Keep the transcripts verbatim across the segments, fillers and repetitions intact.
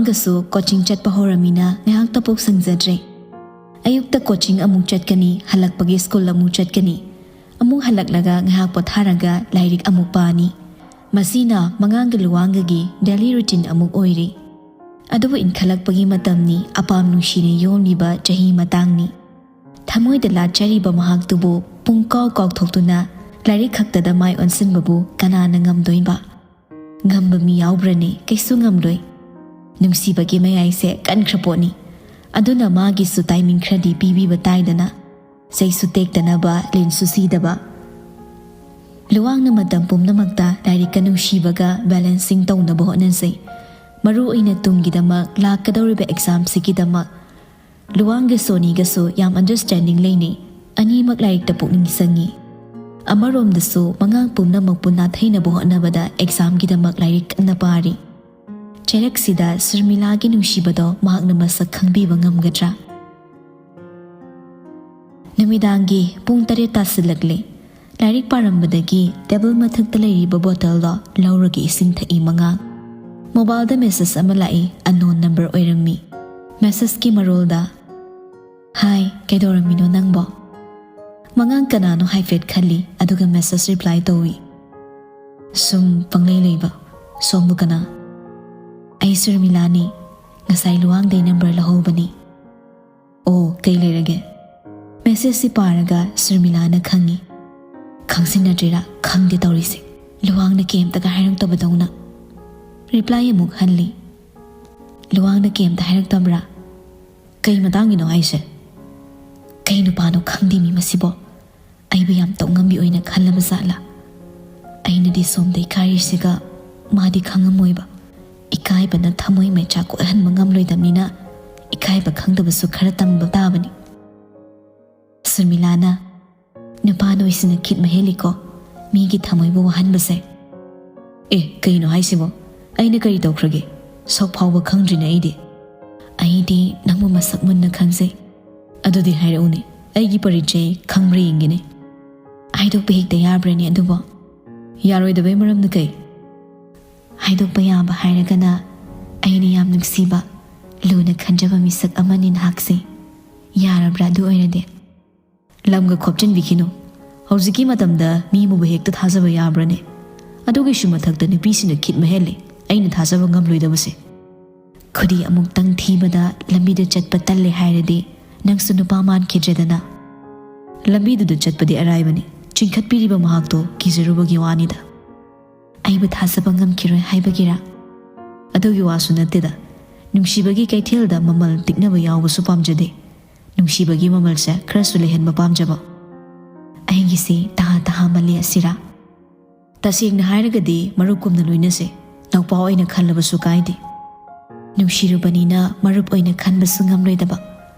ꯀꯁꯨ ꯀꯣꯆꯤꯡ ꯆꯠꯄ ꯍꯧꯔꯝꯃꯤꯅ ꯉꯥꯏꯍꯥꯛꯇ ꯄꯣꯛ ꯁꯪꯖꯗ꯭ꯔꯦ꯫ ꯑꯌꯨꯛꯇ ꯀꯣꯆꯤꯡ ꯑꯃꯨꯛ ꯆꯠꯀꯅꯤ, ꯍꯜꯂꯛꯄꯒꯤ ꯁ꯭ꯀꯨꯜ ꯑꯃꯨꯛ ꯆꯠꯀꯅꯤ, ꯑꯃꯨꯛ ꯍꯜꯂꯛꯂꯒ ꯉꯥꯏꯍꯥꯛ ꯄꯣꯊꯥꯔꯒ ꯂꯥꯏꯔꯤꯛ ꯑꯃꯨꯛ ꯄꯥꯅꯤ꯫ ꯃꯁꯤꯅ ꯃꯉꯥꯡꯒ ꯂꯨꯋꯥꯡꯒꯒꯤ ꯗꯦꯂꯤ ꯔꯨꯇꯤꯟ ꯑꯃꯨꯛ ꯑꯣꯏꯔꯤ꯫ ꯑꯗꯨꯕꯨ ꯏꯟꯈꯠꯂꯛꯄꯒꯤ ꯃꯇꯝꯅꯤ, ꯑꯄꯥꯝ ꯅꯨꯡꯁꯤꯅ ꯌꯣꯝꯂꯤꯕ ꯆꯍꯤ ꯃꯇꯥꯡꯅꯤ꯫ ꯊꯃꯣꯏꯗ ꯂꯥꯠꯆꯔꯤꯕ ꯃꯍꯥꯛꯇꯨꯕꯨ ꯄꯨꯡꯀꯥꯎ ꯀꯥꯎꯊꯣꯛꯇꯨꯅ ꯂꯥꯏꯔꯤꯛ ꯈꯛꯇꯗ ꯃꯥꯏ ꯑꯣꯟꯁꯤꯟꯕꯕꯨ ꯀꯅꯥꯅ ꯉꯝꯗꯣꯏꯕ? ꯉꯝꯕ ꯃꯤ ꯌꯥꯎꯕ꯭ꯔꯅꯦ? ꯀꯩꯁꯨ ꯉꯝꯂꯣꯏ꯫ ꯅꯨꯡꯁꯤꯕꯒꯤ ꯃꯌꯥꯏꯁꯦ ꯀꯟꯈ꯭ꯔ ꯄꯣꯠꯅꯤ꯫ ꯑꯗꯨꯅ ꯃꯥꯒꯤꯁꯨ ꯇꯥꯏꯃꯤꯡ ꯈꯔꯗꯤ ꯄꯤꯕꯤꯕ ꯇꯥꯏꯗꯅ꯫ ꯆꯩꯁꯨ ꯇꯦꯛꯇꯅꯕ, ꯂꯤꯟꯁꯨ ꯁꯤꯗꯕ꯫ ꯂꯨꯋꯥꯡꯅ ꯃꯇꯝ ꯄꯨꯝꯅꯃꯛꯇ ꯂꯥꯏꯔꯤꯛꯀ ꯅꯨꯡꯁꯤꯕꯒ ꯕꯦꯂꯦꯟꯁꯤꯡ ꯇꯧꯅꯕ ꯍꯣꯠꯅꯖꯩ꯫ ꯃꯔꯨ ꯑꯣꯏꯅ ꯇꯨꯡꯒꯤꯗꯃꯛ, ꯂꯥꯛꯀꯗꯧꯔꯤꯕ ꯑꯦꯛꯖꯥꯝꯁꯤꯒꯤꯗꯃꯛ꯫ ꯂꯨꯋꯥꯡꯒ ꯁꯣꯅꯤꯒꯁꯨ ꯌꯥꯝ ꯑꯟꯗꯔꯁꯇꯦꯟꯗꯤꯡ ꯂꯩꯅꯩ꯫ ꯑꯅꯤꯃꯛ ꯂꯥꯏꯔꯤꯛꯇ ꯄꯨꯛꯅꯤꯡ ꯆꯪꯉꯤ꯫ ꯑꯃꯔꯣꯝꯗꯁꯨ ꯃꯉꯥꯡ ꯄꯨꯝꯅꯃꯛꯄꯨ ꯅꯥꯊꯩꯅꯕ ꯍꯣꯠꯅꯕꯗ ꯑꯦꯛꯖꯥꯝꯒꯤꯗꯃꯛ ꯂꯥꯏꯔꯤꯛ ꯀꯟꯅ ꯄꯥꯔꯤ꯫ ꯆꯩꯔꯛꯁꯤꯗ ꯁꯨꯔꯃꯤꯂꯥꯒꯤ ꯅꯨꯡꯁꯤꯕꯗꯣ ꯃꯍꯥꯛꯅ ꯃꯁꯛ ꯈꯪꯕꯤꯕ ꯉꯝꯒꯗ꯭ꯔꯥ? ꯅꯨꯃꯤꯗꯥꯡꯒꯤ ꯄꯨꯡ ꯇꯔꯦꯠ ꯇꯥꯁꯤꯜꯂꯛꯂꯦ꯫ ꯂꯥꯏꯔꯤꯛ ꯄꯥꯔꯝꯕꯗꯒꯤ ꯇꯦꯕꯜ ꯃꯊꯛꯇ ꯂꯩꯔꯤꯕ ꯕꯣꯇꯜꯗꯣ ꯂꯧꯔꯒ ꯏꯁꯤꯡ ꯊꯛꯏ ꯃꯉꯥꯡ꯫ ꯃꯣꯕꯥꯏꯜꯗ ꯃꯦꯁꯦꯖ ꯑꯃ ꯂꯥꯛꯏ, ꯑꯟꯅꯣꯟ ꯅꯝꯕꯔ ꯑꯣꯏꯔꯝꯃꯤ꯫ ꯃꯦꯁꯦꯖꯀꯤ ꯃꯔꯣꯜꯗ, "ꯍꯥꯏ, ꯀꯩꯗꯧꯔꯝꯃꯤꯅꯣ ꯅꯪꯕꯣ?" ꯃꯉꯥꯡ ꯀꯅꯥꯅꯣ ꯍꯥꯏꯐꯦꯠ ꯈꯜꯂꯤ, ꯑꯗꯨꯒ ꯃꯦꯁꯦꯖ ꯔꯤꯄ꯭ꯂꯥꯏ ꯇꯧꯏ, "ꯁꯨꯝ ꯄꯪꯂꯩ ꯂꯩꯕ꯫ ꯁꯣꯝꯕꯨ ꯀꯅꯥ?" "ꯑꯩ ꯁꯨꯔꯃꯤꯂꯥꯅꯤ꯫ ꯉꯁꯥꯏ ꯂꯨꯋꯥꯡꯗꯩ ꯅꯝꯕꯔ ꯂꯧꯍꯧꯕꯅꯤ꯫" "ꯑꯣ, ꯀꯩ ꯂꯩꯔꯒꯦ?" ꯃꯦꯁꯦꯖꯁꯤ ꯄꯥꯔꯒ ꯁꯨꯔꯃꯤꯂꯥꯅ ꯈꯪꯉꯤ꯫ "ꯈꯪꯖꯤꯟꯅꯗ꯭ꯔꯤꯔꯥ? ꯈꯪꯗꯦ ꯇꯧꯔꯤꯁꯦ꯫ ꯂꯨꯋꯥꯡꯅ ꯀꯩꯝꯇꯒ ꯍꯥꯏꯔꯛꯇꯕꯗꯧꯅ꯫" ꯔꯤꯄ꯭ꯂꯥꯏ ꯑꯃꯨꯛ ꯍꯜꯂꯤ꯫ "ꯂꯨꯋꯥꯡꯅ ꯀꯩꯝꯇ ꯍꯥꯏꯔꯛꯇꯕ꯭ꯔꯥ? ꯀꯩ ꯃꯇꯥꯡꯒꯤꯅꯣ ꯍꯥꯏꯁꯦ? ꯀꯩ ꯅꯨꯄꯥꯅꯣ ꯈꯪꯗꯦ ꯃꯤ ꯃꯁꯤꯕꯣ꯫ ꯑꯩꯕꯨ ꯌꯥꯝ ꯇꯧꯉꯝꯕꯤ ꯑꯣꯏꯅ ꯈꯜꯂꯕ ꯖꯥꯠꯂꯥ? ꯑꯩꯅꯗꯤ ꯁꯣꯝꯗ ꯏꯀꯥꯏꯔꯤꯁꯤꯒ ꯃꯥꯗꯤ ꯈꯪꯉꯝꯃꯣꯏꯕ꯫ ꯏꯀꯥꯏꯕꯅ ꯊꯃꯣꯏ ꯃꯩꯆꯥꯛ ꯀꯣꯛꯍꯟꯕ ꯉꯝꯂꯣꯏꯗꯕꯅꯤꯅ ꯏꯀꯥꯏꯕ ꯈꯪꯗꯕꯁꯨ ꯈꯔ ꯇꯝꯕ ꯇꯥꯕꯅꯤ꯫" ꯁꯨꯔꯃꯤꯂꯥꯅ, "ꯅꯨꯄꯥ ꯅꯣꯏꯁꯤꯅ ꯈꯤꯠ ꯃꯍꯦꯜꯂꯤꯀꯣ, ꯃꯤꯒꯤ ꯊꯃꯣꯏꯕꯨ ꯋꯥꯍꯟꯕꯁꯦ꯫" "ꯑꯦ, ꯀꯩꯅꯣ ꯍꯥꯏꯁꯤꯕꯣ? ꯑꯩꯅ ꯀꯔꯤ ꯇꯧꯈ꯭ꯔꯒꯦ? ꯁꯛ ꯐꯥꯎꯕ ꯈꯪꯗ꯭ꯔꯤꯅꯦ ꯑꯩꯗꯤ꯫" "ꯑꯩꯗꯤ ꯅꯪꯕꯨ ꯃꯁꯛ ꯃꯨꯟꯅ ꯈꯪꯖꯩ꯫" "ꯑꯗꯨꯗꯤ ꯍꯥꯏꯔꯛꯎꯅꯦ, ꯑꯩꯒꯤ ꯄꯔꯤꯆꯩ ꯈꯪꯕ꯭ꯔꯥ ꯌꯦꯡꯒꯦꯅꯦ꯫" "ꯍꯥꯏꯗꯣꯛꯄ ꯍꯦꯛꯇ ꯌꯥꯕ꯭ꯔꯅꯦ ꯑꯗꯨꯕꯣ?" "ꯌꯥꯔꯣꯏꯗꯕꯩ ꯃꯔꯝꯅ ꯀꯩ?" "ꯍꯥꯏꯗꯣꯛꯄ ꯌꯥꯕ ꯍꯥꯏꯔꯒꯅ ꯑꯩꯅ ꯌꯥꯝ ꯅꯨꯡꯁꯤꯕ, ꯂꯨꯅ ꯈꯟꯖꯕ ꯃꯤꯁꯛ ꯑꯃꯅꯤ ꯅꯍꯥꯛꯁꯦ꯫ ꯌꯥꯔꯕ꯭ꯔꯥ ꯑꯗꯨ ꯑꯣꯏꯔꯗꯤ? ꯂꯝꯒ ꯈꯣꯞꯆꯤꯟꯕꯤꯈꯤꯅꯨ꯫ ꯍꯧꯖꯤꯛꯀꯤ ꯃꯇꯝꯗ ꯃꯤ ꯑꯃꯕꯨ ꯍꯦꯛꯇ ꯊꯥꯖꯕ ꯌꯥꯕ꯭ꯔꯅꯦ? ꯑꯗꯨꯒꯤꯁꯨ ꯃꯊꯛꯇ ꯅꯨꯄꯤꯁꯤꯡꯅ ꯈꯤꯠ ꯃꯍꯦꯜꯂꯦ, ꯑꯩꯅ ꯊꯥꯖꯕ ꯉꯝꯂꯣꯏꯗꯕꯁꯦ꯫ ꯈꯨꯗꯤ ꯑꯃꯨꯛꯇꯪ ꯊꯤꯕꯗ ꯂꯝꯕꯤꯗ ꯆꯠꯄ ꯇꯜꯂꯦ ꯍꯥꯏꯔꯗꯤ ꯅꯪꯁꯨ ꯅꯨꯄꯥ ꯃꯥꯟꯈꯤꯗ꯭ꯔꯦꯗꯅ꯫ ꯂꯝꯕꯤꯗꯨꯗ ꯆꯠꯄꯗꯤ ꯑꯔꯥꯏꯕꯅꯤ, ꯆꯤꯡꯈꯠꯄꯤꯔꯤꯕ ꯃꯍꯥꯛꯇꯣ ꯀꯤꯖꯔꯨꯕꯒꯤ ꯋꯥꯅꯤꯗ꯫ ꯑꯩꯕꯨ ꯊꯥꯖꯕ ꯉꯝꯈꯤꯔꯣꯏ ꯍꯥꯏꯕꯒꯤꯔꯥ? ꯑꯗꯨꯒꯤ ꯋꯥꯁꯨ ꯅꯠꯇꯦꯗ꯫ ꯅꯨꯡꯁꯤꯕꯒꯤ ꯀꯩꯊꯦꯜꯗ ꯃꯃꯜ ꯇꯤꯛꯅꯕ ꯌꯥꯎꯕꯁꯨ ꯄꯥꯝꯖꯗꯦ꯫ ꯅꯨꯡꯁꯤꯕꯒꯤ ꯃꯃꯜꯁꯦ ꯈꯔꯁꯨ ꯂꯩꯍꯟꯕ ꯄꯥꯝꯖꯕ꯫ ꯑꯩꯒꯤꯁꯦ ꯇꯍꯥ ꯇꯍꯥ ꯃꯜꯂꯤ ꯑꯁꯤꯔꯥ? ꯇꯁꯦꯡꯅ ꯍꯥꯏꯔꯒꯗꯤ ꯃꯔꯨꯞꯀꯨꯝꯅ ꯂꯣꯏꯅꯁꯦ꯫ ꯅꯧꯄꯥ ꯑꯣꯏꯅ ꯈꯜꯂꯕꯁꯨ ꯀꯥꯏꯗꯦ꯫ ꯅꯨꯡꯁꯤꯔꯨꯕꯅꯤꯅ ꯃꯔꯨꯞ ꯑꯣꯏꯅ ꯈꯟꯕꯁꯨ ꯉꯝꯂꯣꯏꯗꯕ꯫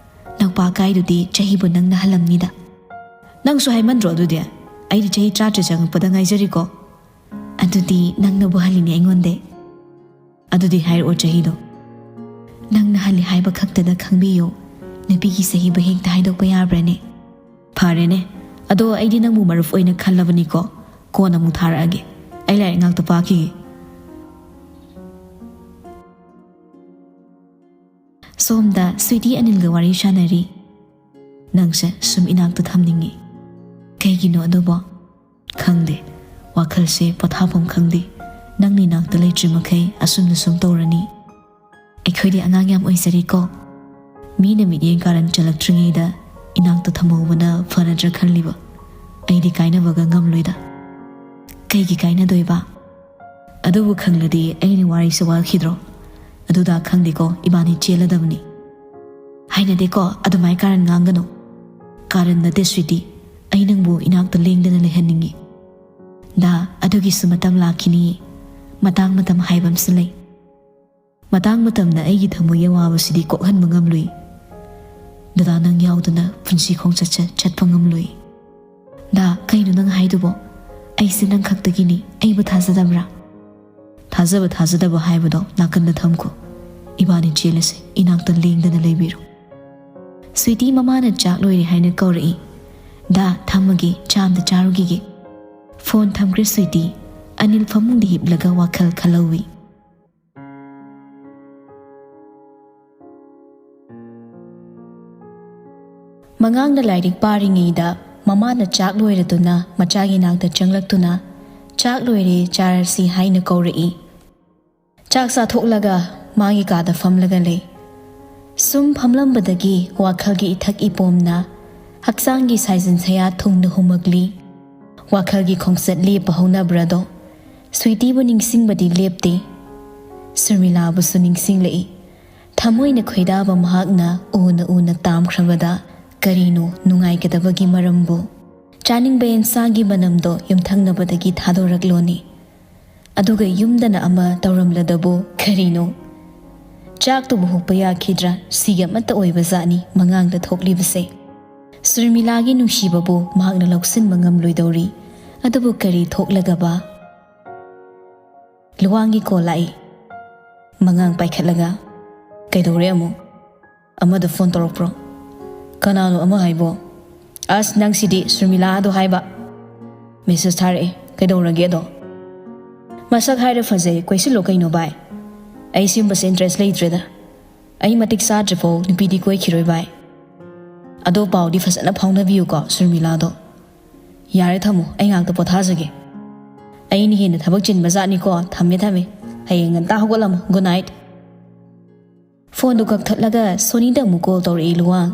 ꯅꯧꯄꯥ ꯀꯥꯏꯗꯨꯗꯤ ꯆꯍꯤꯕꯨ ꯅꯪꯅ ꯍꯜꯂꯝꯅꯤꯗ꯫ ꯅꯪꯁꯨ ꯍꯥꯏꯃꯟꯗ꯭ꯔꯣ ꯑꯗꯨꯗꯤ? ꯑꯩꯗꯤ ꯆꯍꯤ ꯇꯔꯥꯇꯔꯦꯠ ꯆꯪꯉꯛꯄꯗ ꯉꯥꯏꯖꯔꯤꯀꯣ꯫ ꯑꯗꯨꯗꯤ ꯅꯪꯅꯕꯨ ꯍꯜꯂꯤꯅꯦ ꯑꯩꯉꯣꯟꯗꯩ꯫ ꯑꯗꯨꯗꯤ ꯍꯥꯏꯔꯛꯑꯣ ꯆꯍꯤꯗꯣ꯫ ꯅꯪꯅ ꯍꯜꯂꯤ ꯍꯥꯏꯕ ꯈꯛꯇꯗ ꯈꯪꯕꯤꯌꯨ꯫ ꯅꯨꯄꯤꯒꯤ ꯆꯍꯤꯕꯨ ꯍꯦꯛꯇ ꯍꯥꯏꯗꯣꯛꯄ ꯌꯥꯕ꯭ꯔꯅꯦ? ꯐꯔꯦꯅꯦ꯫ ꯑꯗꯣ ꯑꯩꯗꯤ ꯅꯪꯕꯨ ꯃꯔꯨꯞ ꯑꯣꯏꯅ ꯈꯜꯂꯕꯅꯤꯀꯣ꯫ ꯀꯣꯟꯅ ꯑꯃꯨꯛ ꯊꯥꯔꯛꯑꯒꯦ꯫ ꯑꯩ ꯂꯥꯏꯔꯤꯛ ꯉꯥꯛꯇ ꯄꯥꯈꯤꯒꯦ꯫ ꯁꯣꯝꯗ ꯁ꯭ꯋꯤꯇꯤ ꯑꯅꯤꯜꯒ ꯋꯥꯔꯤ ꯁꯥꯟꯅꯔꯤ꯫ ꯅꯪꯁꯦ ꯁꯨꯝ ꯏꯅꯥꯛꯇ ꯊꯝꯅꯤꯡꯉꯤ꯫ ꯀꯩꯒꯤꯅꯣ ꯑꯗꯨꯕꯣ? ꯈꯪꯗꯦ꯫ ꯋꯥꯈꯜꯁꯦ ꯄꯣꯊꯥꯐꯝ ꯈꯪꯗꯦ꯫ ꯅꯪꯅ ꯏꯅꯥꯛꯇ ꯂꯩꯇ꯭ꯔꯤ ꯃꯈꯩ ꯑꯁꯨꯝꯅ ꯁꯨꯝ ꯇꯧꯔꯅꯤ꯫ ꯑꯩꯈꯣꯏꯗꯤ ꯑꯉꯥꯡ ꯌꯥꯝ ꯑꯣꯏꯖꯔꯤꯀꯣ꯫ ꯃꯤꯅ ꯃꯤꯠꯌꯦꯡ ꯀꯥꯔꯟ ꯆꯜꯂꯛꯇ꯭ꯔꯤꯉꯩꯗ ꯏꯅꯥꯛꯇ ꯊꯝꯍꯧꯕꯅ ꯐꯔꯗ꯭ꯔꯥ ꯈꯜꯂꯤꯕ꯫ ꯑꯩꯗꯤ ꯀꯥꯏꯅꯕꯒ ꯉꯝꯂꯣꯏꯗ꯫ ꯀꯩꯒꯤ ꯀꯥꯏꯅꯗꯣꯏꯕ? ꯑꯗꯨꯕꯨ ꯈꯪꯂꯗꯤ ꯑꯩꯅ ꯋꯥꯔꯤꯁꯦ ꯋꯥꯈꯤꯗ꯭ꯔꯣ? ꯑꯗꯨꯗ ꯈꯪꯗꯦꯀꯣ, ꯏꯕꯥꯅꯤ ꯆꯦꯜꯂꯗꯕꯅꯤ꯫ ꯍꯥꯏꯅꯗꯦꯀꯣ, ꯑꯗꯨꯃꯥꯏ ꯀꯥꯔꯟ ꯉꯥꯡꯒꯅꯨ꯫ ꯀꯥꯔꯟ ꯅꯠꯇꯦ ꯁ꯭ꯋꯤꯇꯤ, ꯑꯩ ꯅꯪꯕꯨ ꯏꯅꯥꯛꯇ ꯂꯦꯡꯗꯅ ꯂꯩꯍꯟꯅꯤꯡꯉꯤ꯫ ꯗꯥ, ꯑꯗꯨꯒꯤꯁꯨ ꯃꯇꯝ ꯂꯥꯛꯈꯤꯅꯤ꯫ ꯃꯇꯥꯡ ꯃꯇꯝ ꯍꯥꯏꯕ ꯑꯃꯁꯨ ꯂꯩ꯫ ꯃꯇꯥꯡ ꯃꯇꯝꯅ ꯑꯩꯒꯤ ꯊꯃꯣꯏꯒꯤ ꯑꯋꯥꯕꯁꯤꯗꯤ ꯀꯣꯛꯍꯟꯕ ꯉꯝꯂꯨꯏ꯫ ꯗꯗꯥ, ꯅꯪ ꯌꯥꯎꯗꯅ ꯄꯨꯟꯁꯤ ꯈꯣꯡꯆꯠꯁꯦ ꯆꯠꯄ ꯉꯝꯂꯨꯏ꯫ ꯗꯥ, ꯀꯩꯅꯣ ꯅꯪ ꯍꯥꯏꯗꯨꯕꯣ? ꯑꯩꯁꯦ ꯅꯪ ꯈꯛꯇꯒꯤꯅꯤ, ꯑꯩꯕꯨ ꯊꯥꯖꯗꯕ꯭ꯔꯥ? ꯊꯥꯖꯕ ꯊꯥꯖꯗꯕ ꯍꯥꯏꯕꯗꯣ ꯅꯥꯀꯟꯗ ꯊꯝꯈꯣ꯫ ꯏꯕꯥꯅꯤ ꯆꯦꯜꯂꯁꯦ, ꯏꯅꯥꯛꯇ ꯂꯦꯡꯗꯅ ꯂꯩꯕꯤꯔꯣ꯫ ꯁ꯭ꯋꯤꯇꯤ ꯃꯃꯥꯅ ꯆꯥꯛ ꯂꯣꯏꯔꯦ ꯍꯥꯏꯅ ꯀꯧꯔꯛꯏ꯫ ꯗꯥ, ꯊꯝꯃꯒꯦ, ꯆꯥ ꯑꯝꯇ ꯆꯥꯔꯨꯈꯤꯒꯦ꯫ ꯐꯣꯟ ꯊꯝꯈ꯭ꯔꯦ ꯁ꯭ꯋꯤꯇꯤ꯫ ꯑꯅꯤꯜ ꯐꯃꯨꯡꯗ ꯍꯤꯞꯂꯒ ꯋꯥꯈꯜ ꯈꯜꯍꯧꯏ꯫ ꯃꯉꯥꯡꯅ ꯂꯥꯏꯔꯤꯛ ꯄꯥꯔꯤꯉꯩꯗ ꯃꯃꯥꯅ ꯆꯥꯛ ꯂꯣꯏꯔꯗꯨꯅ ꯃꯆꯥꯒꯤ ꯅꯥꯛꯇ ꯆꯪꯂꯛꯇꯨꯅ, "ꯆꯥꯛ ꯂꯣꯏꯔꯦ, ꯆꯥꯔꯁꯤ" ꯍꯥꯏꯅ ꯀꯧꯔꯛꯏ꯫ ꯆꯥꯛ ꯆꯥꯊꯣꯛꯂꯒ ꯃꯥꯒꯤ ꯀꯥꯗ ꯐꯝꯂꯒ ꯂꯩ꯫ ꯁꯨꯝ ꯐꯝꯂꯝꯕꯗꯒꯤ ꯋꯥꯈꯜꯒꯤ ꯏꯊꯛ ꯏꯄꯣꯝꯅ ꯍꯛꯆꯥꯡꯒꯤ ꯁꯥꯏꯖꯤꯟ ꯁꯌꯥ ꯊꯨꯡꯅ ꯍꯨꯝꯃꯛꯂꯤ꯫ ꯋꯥꯈꯜꯒꯤ ꯈꯣꯡꯆꯠ ꯂꯦꯞꯄ ꯍꯧꯅꯕ꯭ꯔꯥꯗꯣ꯫ ꯁ꯭ꯋꯤꯇꯤꯕꯨ ꯅꯤꯡꯁꯤꯡꯕꯗꯤ ꯂꯦꯞꯇꯦ꯫ ꯁꯨꯔꯃꯤꯂꯥꯕꯨꯁꯨ ꯅꯤꯡꯁꯤꯡꯂꯛꯏ꯫ ꯊꯃꯣꯏꯅ ꯈꯣꯏꯗꯥꯕ ꯃꯍꯥꯛꯅ ꯎꯅ ꯎꯅ ꯇꯥꯝꯈ꯭ꯔꯕꯗ ꯀꯔꯤꯅꯣ ꯅꯨꯡꯉꯥꯏꯒꯗꯕꯒꯤ ꯃꯔꯝꯕꯨ? ꯆꯥꯅꯤꯡꯕ ꯑꯦꯟꯁꯥꯡꯒꯤ ꯃꯅꯝꯗꯣ ꯌꯨꯝꯊꯪꯅꯕꯗꯒꯤ ꯊꯥꯗꯣꯔꯛꯂꯣꯅꯦ꯫ ꯑꯗꯨꯒ ꯌꯨꯝꯗꯅ ꯑꯃ ꯇꯧꯔꯝꯂꯗꯕꯨ ꯀꯔꯤꯅꯣ? ꯆꯥꯛꯇꯨꯕꯨ ꯍꯨꯛꯄ ꯌꯥꯈꯤꯗ꯭ꯔꯥ? ꯁꯤꯒꯤ ꯑꯃꯠꯇ ꯑꯣꯏꯕ ꯖꯥꯠꯅꯤ ꯃꯉꯥꯡꯗ ꯊꯣꯛꯂꯤꯕꯁꯦ꯫ ꯁꯨꯔꯃꯤꯂꯥꯒꯤ ꯅꯨꯡꯁꯤꯕꯕꯨ ꯃꯍꯥꯛꯅ ꯂꯧꯁꯤꯟꯕ ꯉꯝꯂꯣꯏꯗꯧꯔꯤ꯫ ꯑꯗꯨꯕꯨ ꯀꯔꯤ ꯊꯣꯛꯂꯒꯕ? ꯂꯨꯋꯥꯡꯒꯤ ꯀꯣꯜ ꯂꯥꯛꯏ꯫ ꯃꯉꯥꯡ ꯄꯥꯏꯈꯠꯂꯒ, "ꯀꯩꯗꯧꯔꯦ ꯑꯃꯨꯛ? ꯑꯃꯗ ꯐꯣꯟ ꯇꯧꯔꯛꯄ꯭ꯔꯣ? ꯀꯅꯥꯅꯣ ꯑꯃ ꯍꯥꯏꯕꯣ? ꯑꯁ, ꯅꯪꯁꯤꯗꯤ ꯁꯨꯔꯃꯤꯂꯥꯗꯣ ꯍꯥꯏꯕ꯫ ꯃꯦꯁꯦꯖ ꯊꯥꯔꯛꯑꯦ꯫ ꯀꯩꯗꯧꯔꯒꯦ ꯑꯗꯣ? ꯃꯁꯛ ꯍꯥꯏꯔ ꯐꯖꯩ, ꯀꯣꯏꯁꯤꯜꯂꯣ ꯀꯩꯅꯣ ꯚꯥꯏ꯫ ꯑꯩ ꯁꯤꯒꯨꯝꯕꯁꯦ ꯏꯟꯇꯔꯦꯁ ꯂꯩꯇ꯭ꯔꯦꯗ꯫ ꯑꯩ ꯃꯇꯤꯛ ꯆꯥꯗ꯭ꯔꯤꯐꯥꯎ ꯅꯨꯄꯤꯗꯤ ꯀꯣꯏꯈꯤꯔꯣꯏ ꯚꯥꯏ꯫ ꯑꯗꯣ ꯄꯥꯎꯗꯤ ꯐꯖꯅ ꯐꯥꯎꯅꯕꯤꯌꯨꯀꯣ ꯁꯨꯔꯃꯤꯂꯥꯗꯣ꯫ ꯌꯥꯔꯦ, ꯊꯝꯃꯣ, ꯑꯩ ꯉꯥꯛꯇ ꯄꯣꯊꯥꯖꯒꯦ꯫ ꯑꯩꯅ ꯍꯦꯟꯅ ꯊꯕꯛ ꯆꯤꯟꯕ ꯖꯥꯠꯅꯤꯀꯣ꯫ ꯊꯝꯃꯦ, ꯊꯝꯃꯦ꯫ ꯍꯌꯦꯡ ꯉꯟꯇꯥ ꯍꯧꯒꯠꯂꯝꯃꯣ꯫ Good night." ꯐꯣꯟꯗꯨ ꯀꯛꯊꯠꯂꯒ ꯁꯣꯅꯤꯗ ꯑꯃꯨꯛ ꯀꯣꯜ ꯇꯧꯔꯛꯏ ꯂꯨꯋꯥꯡ꯫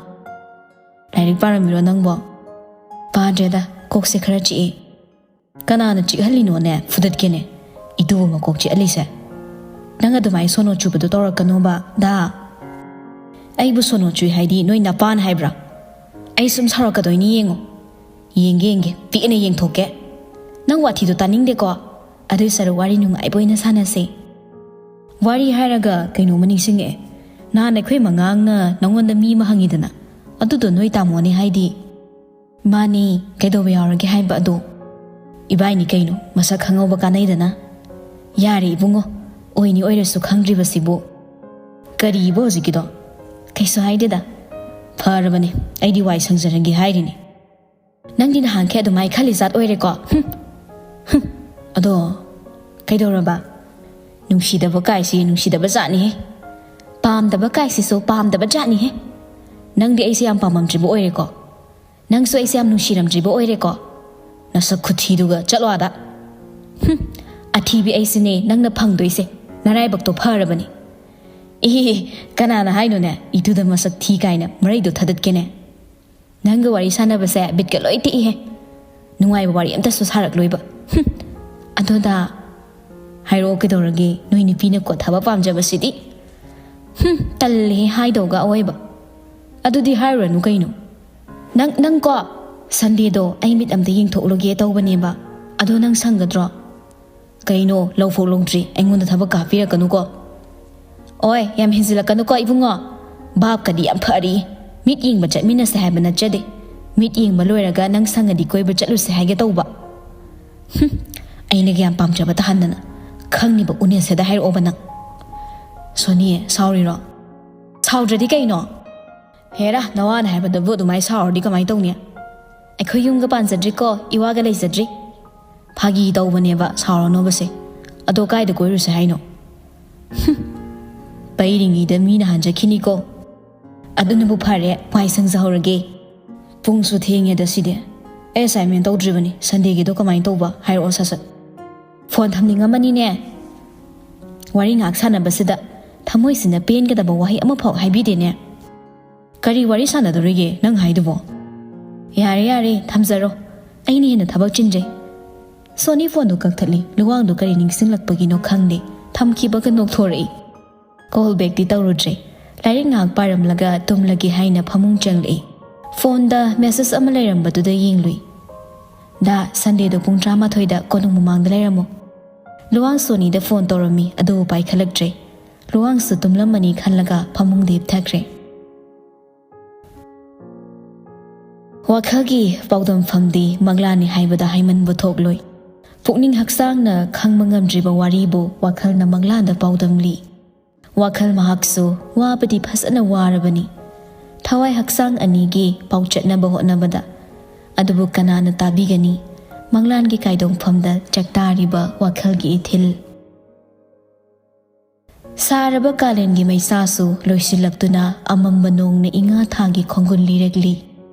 "ꯂꯥꯏꯔꯤꯛ ꯄꯥꯔꯝꯃꯤꯔꯣ ꯅꯪꯕꯣ?" "ꯄꯥꯗ꯭ꯔꯦꯗ, ꯀꯣꯛꯁꯦ ꯈꯔ ꯆꯤꯛꯑꯦ꯫" "ꯀꯅꯥꯅ ꯆꯤꯛꯍꯜꯂꯤꯅꯣꯅꯦ? ꯐꯨꯗꯠꯀꯦꯅꯦ꯫ ꯏꯇꯨꯕꯨ ꯃꯀꯣꯛ ꯆꯤꯛꯍꯜꯂꯤꯁꯦ꯫ ꯅꯪ ꯑꯗꯨꯃꯥꯏꯅ ꯁꯣꯅꯣ ꯆꯨꯕꯗꯣ ꯇꯧꯔꯛꯀꯅꯣꯕ, ꯗꯥ꯫" "ꯑꯩꯕꯨ ꯁꯣꯅꯣ ꯆꯨꯏ ꯍꯥꯏꯗꯤ ꯅꯣꯏ ꯅꯄꯥꯅ ꯍꯥꯏꯕ꯭ꯔꯥ? ꯑꯩ ꯁꯨꯝ ꯁꯥꯎꯔꯛꯀꯗꯣꯏꯅꯤ, ꯌꯦꯡꯉꯣ꯫" "ꯌꯦꯡꯒꯦ, ꯌꯦꯡꯒꯦ, ꯄꯦꯟꯅ ꯌꯦꯡꯊꯣꯛꯀꯦ꯫ ꯅꯪ ꯋꯥꯊꯤꯗꯣ ꯇꯥꯅꯤꯡꯗꯦꯀꯣ꯫ ꯑꯗꯨꯏ ꯁꯔꯨꯛ ꯋꯥꯔꯤ ꯅꯨꯡꯉꯥꯏꯕ ꯑꯣꯏꯅ ꯁꯥꯟꯅꯁꯦ꯫" "ꯋꯥꯔꯤ ꯍꯥꯏꯔꯒ ꯀꯩꯅꯣꯝꯃ ꯅꯤꯡꯁꯤꯡꯉꯛꯑꯦ꯫ ꯅꯍꯥꯟ ꯑꯩꯈꯣꯏ ꯃꯉꯥꯡꯅ ꯅꯪꯉꯣꯟꯗ ꯃꯤ ꯑꯃ ꯍꯪꯉꯤꯗꯅ, ꯑꯗꯨꯗꯣ ꯅꯣꯏ ꯇꯥꯃꯣꯅꯦ ꯍꯥꯏꯗꯤ?" "ꯃꯥꯅꯦ, ꯀꯩꯗꯧꯕ ꯌꯥꯎꯔꯒꯦ ꯍꯥꯏꯕ ꯑꯗꯣ?" "ꯏꯕꯥꯏꯅꯤ ꯀꯩꯅꯣ, ꯃꯁꯛ ꯈꯪꯍꯧꯕ ꯀꯥꯟꯅꯩꯗꯅ꯫" "ꯌꯥꯔꯦ ꯏꯕꯨꯡꯉꯣ, ꯑꯣꯏꯅꯤ ꯑꯣꯏꯔꯁꯨ ꯈꯪꯗ꯭ꯔꯤꯕꯁꯤꯕꯨ꯫" "ꯀꯔꯤꯕꯣ ꯍꯧꯖꯤꯛꯀꯤꯗꯣ?" "ꯀꯩꯁꯨ ꯍꯥꯏꯗꯦꯗ꯫" "ꯐꯔꯕꯅꯦ, ꯑꯩꯗꯤ ꯋꯥꯏ ꯁꯪꯖꯔꯒꯦ ꯍꯥꯏꯔꯤꯅꯦ꯫" "ꯅꯪꯗꯤ ꯅꯍꯥꯟꯈꯩ ꯑꯗꯨꯃꯥꯏ ꯈꯜꯂꯤ ꯖꯥꯠ ꯑꯣꯏꯔꯦꯀꯣ꯫ ꯍꯨꯝ, ꯍꯨꯝ꯫ ꯑꯗꯣ ꯀꯩꯗꯧꯔꯕ? ꯅꯨꯡꯁꯤꯗꯕ ꯀꯥꯏꯁꯤ ꯅꯨꯡꯁꯤꯗꯕ ꯖꯥꯠꯅꯤꯍꯦ꯫ ꯄꯥꯝꯗꯕ ꯀꯥꯏꯁꯤꯁꯨ ꯄꯥꯝꯗꯕ ꯖꯥꯠꯅꯤꯍꯦ꯫ ꯅꯪꯗꯤ ꯑꯩꯁꯦ ꯌꯥꯝ ꯄꯥꯝꯃꯝꯗ꯭ꯔꯤꯕ ꯑꯣꯏꯔꯦꯀꯣ? ꯅꯪꯁꯨ ꯑꯩꯁꯦ ꯌꯥꯝ ꯅꯨꯡꯁꯤꯔꯝꯗ꯭ꯔꯤꯕ ꯑꯣꯏꯔꯦꯀꯣ? ꯅꯁꯛ ꯈꯨꯊꯤꯗꯨꯒ, ꯆꯠꯂꯣ ꯑꯥꯗ꯫ ꯍꯨꯝ, ꯑꯊꯤꯕꯤ ꯑꯩꯁꯤꯅꯦ ꯅꯪꯅ ꯐꯪꯗꯣꯏꯁꯦ, ꯅꯔꯥꯏꯕꯛꯇꯣ ꯐꯔꯕꯅꯤ꯫ ꯏꯍꯤ, ꯀꯅꯥꯅ ꯍꯥꯏꯅꯣꯅꯦ ꯏꯇꯨꯗ ꯃꯁꯛ ꯊꯤ ꯀꯥꯏꯅ? ꯃꯔꯩꯗꯣ ꯊꯗꯠꯀꯦꯅꯦ꯫ ꯅꯪꯒ ꯋꯥꯔꯤ ꯁꯥꯟꯅꯕꯁꯦ ꯕꯤꯠꯀ ꯂꯣꯏ ꯇꯦꯛꯏꯍꯦ꯫ ꯅꯨꯡꯉꯥꯏꯕ ꯋꯥꯔꯤ ꯑꯝꯇꯁꯨ ꯁꯥꯔꯛꯂꯣꯏꯕ꯫ ꯍꯨꯝ꯫ ꯑꯗꯣꯗ, ꯍꯥꯏꯔꯛꯑꯣ ꯀꯩꯗꯧꯔꯒꯦ? ꯅꯣꯏ ꯅꯨꯄꯤꯅ ꯀꯣꯠꯊꯕ ꯄꯥꯝꯖꯕꯁꯤꯗꯤ꯫ ꯍꯨꯝ, ꯇꯜꯂꯦꯍꯦ ꯍꯥꯏꯗꯧꯒ ꯑꯋꯣꯏꯕ꯫ ꯑꯗꯨꯗꯤ ꯍꯥꯏꯔꯨꯔꯅꯨ ꯀꯩꯅꯣ꯫ ꯅꯪ, ꯅꯪ ꯀꯣ, ꯁꯟꯗꯦꯗꯣ ꯑꯩ ꯃꯤꯠ ꯑꯝꯇ ꯌꯦꯡꯊꯣꯛꯂꯨꯒꯦ ꯇꯧꯕꯅꯦꯕ꯫ ꯑꯗꯣ ꯅꯪ ꯁꯪꯒꯗ꯭ꯔꯣ? ꯀꯩꯅꯣ, ꯂꯧꯐꯧ ꯂꯧꯗ꯭ꯔꯤ, ꯑꯩꯉꯣꯟꯗ ꯊꯕꯛ ꯀꯥꯞꯄꯤꯔꯛꯀꯅꯨꯀꯣ꯫ ꯑꯣꯏ, ꯌꯥꯝ ꯍꯦꯟꯖꯤꯜꯂꯛꯀꯅꯨꯀꯣ ꯏꯕꯨꯡꯉꯣ꯫ ꯚꯥꯞꯀꯗꯤ ꯌꯥꯝ ꯐꯔꯤ꯫ ꯃꯤꯠ ꯌꯦꯡꯕ ꯆꯠꯃꯤꯟꯅꯁꯦ ꯍꯥꯏꯕ ꯅꯠꯆꯗꯦ꯫ ꯃꯤꯠ ꯌꯦꯡꯕ ꯂꯣꯏꯔꯒ ꯅꯪ ꯁꯪꯉꯗꯤ ꯀꯣꯏꯕ ꯆꯠꯂꯨꯁꯦ ꯍꯥꯏꯒꯦ ꯇꯧꯕ꯫ ꯍꯨꯝ, ꯑꯩꯅꯒ ꯌꯥꯝ ꯄꯥꯝꯖꯕ ꯇꯥꯍꯟꯗꯅ꯫ ꯈꯪꯉꯤꯕ ꯎꯅꯁꯦꯗ ꯍꯥꯏꯔꯛꯑꯣꯕ ꯅꯪ꯫ ꯁꯣꯅꯤ, ꯁꯥꯎꯔꯤꯔꯣ? ꯁꯥꯎꯗ꯭ꯔꯗꯤ ꯀꯩꯅꯣ? ꯍꯦꯔꯥ, ꯅꯋꯥꯅ ꯍꯥꯏꯕꯗꯕꯨ ꯑꯗꯨꯃꯥꯏꯅ ꯁꯥꯎꯔꯗꯤ ꯀꯃꯥꯏꯅ ꯇꯧꯅꯤ? ꯑꯩꯈꯣꯏ ꯌꯨꯝꯒ ꯄꯥꯟꯖꯗ꯭ꯔꯤꯀꯣ, ꯏꯋꯥꯒ ꯂꯩꯖꯗ꯭ꯔꯤ꯫ ꯐꯥꯒꯤ ꯇꯧꯕꯅꯦꯕ, ꯁꯥꯎꯔꯅꯣꯕꯁꯦ꯫ ꯑꯗꯣ ꯀꯥꯏꯗ ꯀꯣꯏꯔꯨꯁꯦ ꯍꯥꯏꯅꯣ? ꯍꯨꯝ, ꯄꯩꯔꯤꯉꯩꯗ ꯃꯤꯅ ꯍꯥꯟꯖꯈꯤꯅꯤꯀꯣ꯫ ꯑꯗꯨꯅꯕꯨ ꯐꯔꯦ, ꯋꯥꯏ ꯁꯪꯖꯍꯧꯔꯒꯦ꯫ ꯄꯨꯡꯁꯨ ꯊꯦꯡꯉꯦꯗ ꯁꯤꯗꯤ꯫ ꯑꯩ ꯑꯦꯁꯥꯏꯟꯃꯦꯟ ꯇꯧꯗ꯭ꯔꯤꯕꯅꯤ, ꯁꯟꯗꯦꯒꯤꯗꯣ ꯀꯃꯥꯏꯅ ꯇꯧꯕ? ꯍꯥꯏꯔꯛꯑꯣ ꯁꯠ ꯁꯠ꯫ ꯐꯣꯟ ꯊꯝꯅꯤꯡꯉꯝꯃꯅꯤꯅꯦ꯫ ꯋꯥꯔꯤ ꯉꯥꯏꯍꯥꯛ ꯁꯥꯟꯅꯕꯁꯤꯗ ꯊꯃꯣꯏꯁꯤꯅ ꯄꯦꯟꯒꯗꯕ ꯋꯥꯍꯩ ꯑꯃꯐꯥꯎ ꯍꯥꯏꯕꯤꯗꯦꯅꯦ꯫ ꯀꯔꯤ ꯋꯥꯔꯤ ꯁꯥꯟꯅꯗꯣꯔꯤꯒꯦ ꯅꯪ ꯍꯥꯏꯗꯨꯕꯣ? ꯌꯥꯔꯦ, ꯌꯥꯔꯦ, ꯊꯝꯖꯔꯣ꯫ ꯑꯩꯅ ꯍꯦꯟꯅ ꯊꯕꯛ ꯆꯤꯟꯖꯩ꯫ ꯁꯣꯅꯤ ꯐꯣꯟꯗꯨ ꯀꯛꯊꯠꯂꯤ꯫ ꯂꯨꯋꯥꯡꯗꯨ ꯀꯔꯤ ꯅꯤꯡꯁꯤꯡꯂꯛꯄꯒꯤꯅꯣ ꯈꯪꯗꯦ, ꯊꯝꯈꯤꯕꯒ ꯅꯣꯛꯊꯣꯔꯛꯏ꯫ ꯀꯣꯜ ꯕꯦꯛꯇꯤ ꯇꯧꯔꯨꯗ꯭ꯔꯦ꯫ ꯂꯥꯏꯔꯤꯛ ꯉꯥꯏꯍꯥꯛ ꯄꯥꯔꯝꯂꯒ ꯇꯨꯝꯂꯒꯦ ꯍꯥꯏꯅ ꯐꯃꯨꯡ ꯆꯪꯂꯛꯏ꯫ ꯐꯣꯟꯗ ꯃꯦꯁꯦꯖ ꯑꯃ ꯂꯩꯔꯝꯕꯗꯨꯗ ꯌꯦꯡꯂꯨꯏ꯫ "ꯗꯥ, ꯁꯟꯗꯦꯗꯣ ꯄꯨꯡ ꯇꯔꯥꯃꯥꯊꯣꯏꯗ ꯀꯣꯅꯨꯡ ꯃꯃꯥꯡꯗ ꯂꯩꯔꯝꯃꯨ꯫" ꯂꯨꯋꯥꯡ ꯁꯣꯅꯤꯗ ꯐꯣꯟ ꯇꯧꯔꯝꯃꯤ, ꯑꯗꯨꯕꯨ ꯄꯥꯏꯈꯠꯂꯛꯇ꯭ꯔꯦ꯫ ꯂꯨꯋꯥꯡꯁꯨ ꯇꯨꯝꯂꯝꯃꯅꯤ ꯈꯜꯂꯒ ꯐꯃꯨꯡꯗ ꯍꯤꯞꯊꯈ꯭ꯔꯦ꯫ ꯋꯥꯈꯜꯒꯤ ꯄꯥꯎꯗꯝꯐꯝꯗꯤ ꯃꯪꯂꯥꯟꯅꯤ ꯍꯥꯏꯕꯗ ꯍꯥꯏꯃꯟꯕ ꯊꯣꯛꯂꯣꯏ꯫ ꯄꯨꯛꯅꯤꯡ ꯍꯛꯆꯥꯡꯅ ꯈꯪꯕ ꯉꯝꯗ꯭ꯔꯤꯕ ꯋꯥꯔꯤꯕꯨ ꯋꯥꯈꯜꯅ ꯃꯪꯂꯥꯟꯗ ꯄꯥꯎꯗꯝꯂꯤ꯫ ꯋꯥꯈꯜ ꯃꯍꯥꯛꯁꯨ ꯋꯥꯕꯗꯤ ꯐꯖꯅ ꯋꯥꯔꯕꯅꯤ꯫ ꯊꯋꯥꯏ ꯍꯛꯆꯥꯡ ꯑꯅꯤꯒꯤ ꯄꯥꯎꯆꯠꯅꯕ ꯍꯣꯠꯅꯕꯗ꯫ ꯑꯗꯨꯕꯨ ꯀꯅꯥꯅ ꯇꯥꯕꯤꯒꯅꯤ? ꯃꯪꯂꯥꯟꯒꯤ ꯀꯥꯏꯗꯣꯡꯐꯝꯗ ꯆꯥꯛꯇꯥꯔꯤꯕ ꯋꯥꯈꯜꯒꯤ ꯏꯊꯤꯜ꯫ ꯁꯥꯔꯕ ꯀꯥꯂꯦꯟꯒꯤ ꯃꯩꯁꯥꯁꯨ ꯂꯣꯏꯁꯤꯜꯂꯛꯇꯨꯅ ꯑꯃꯝꯕ ꯅꯣꯡꯅ ꯏꯉꯥ ꯊꯥꯒꯤ ꯈꯣꯡꯒꯨꯜ ꯂꯤꯔꯛꯂꯤ꯫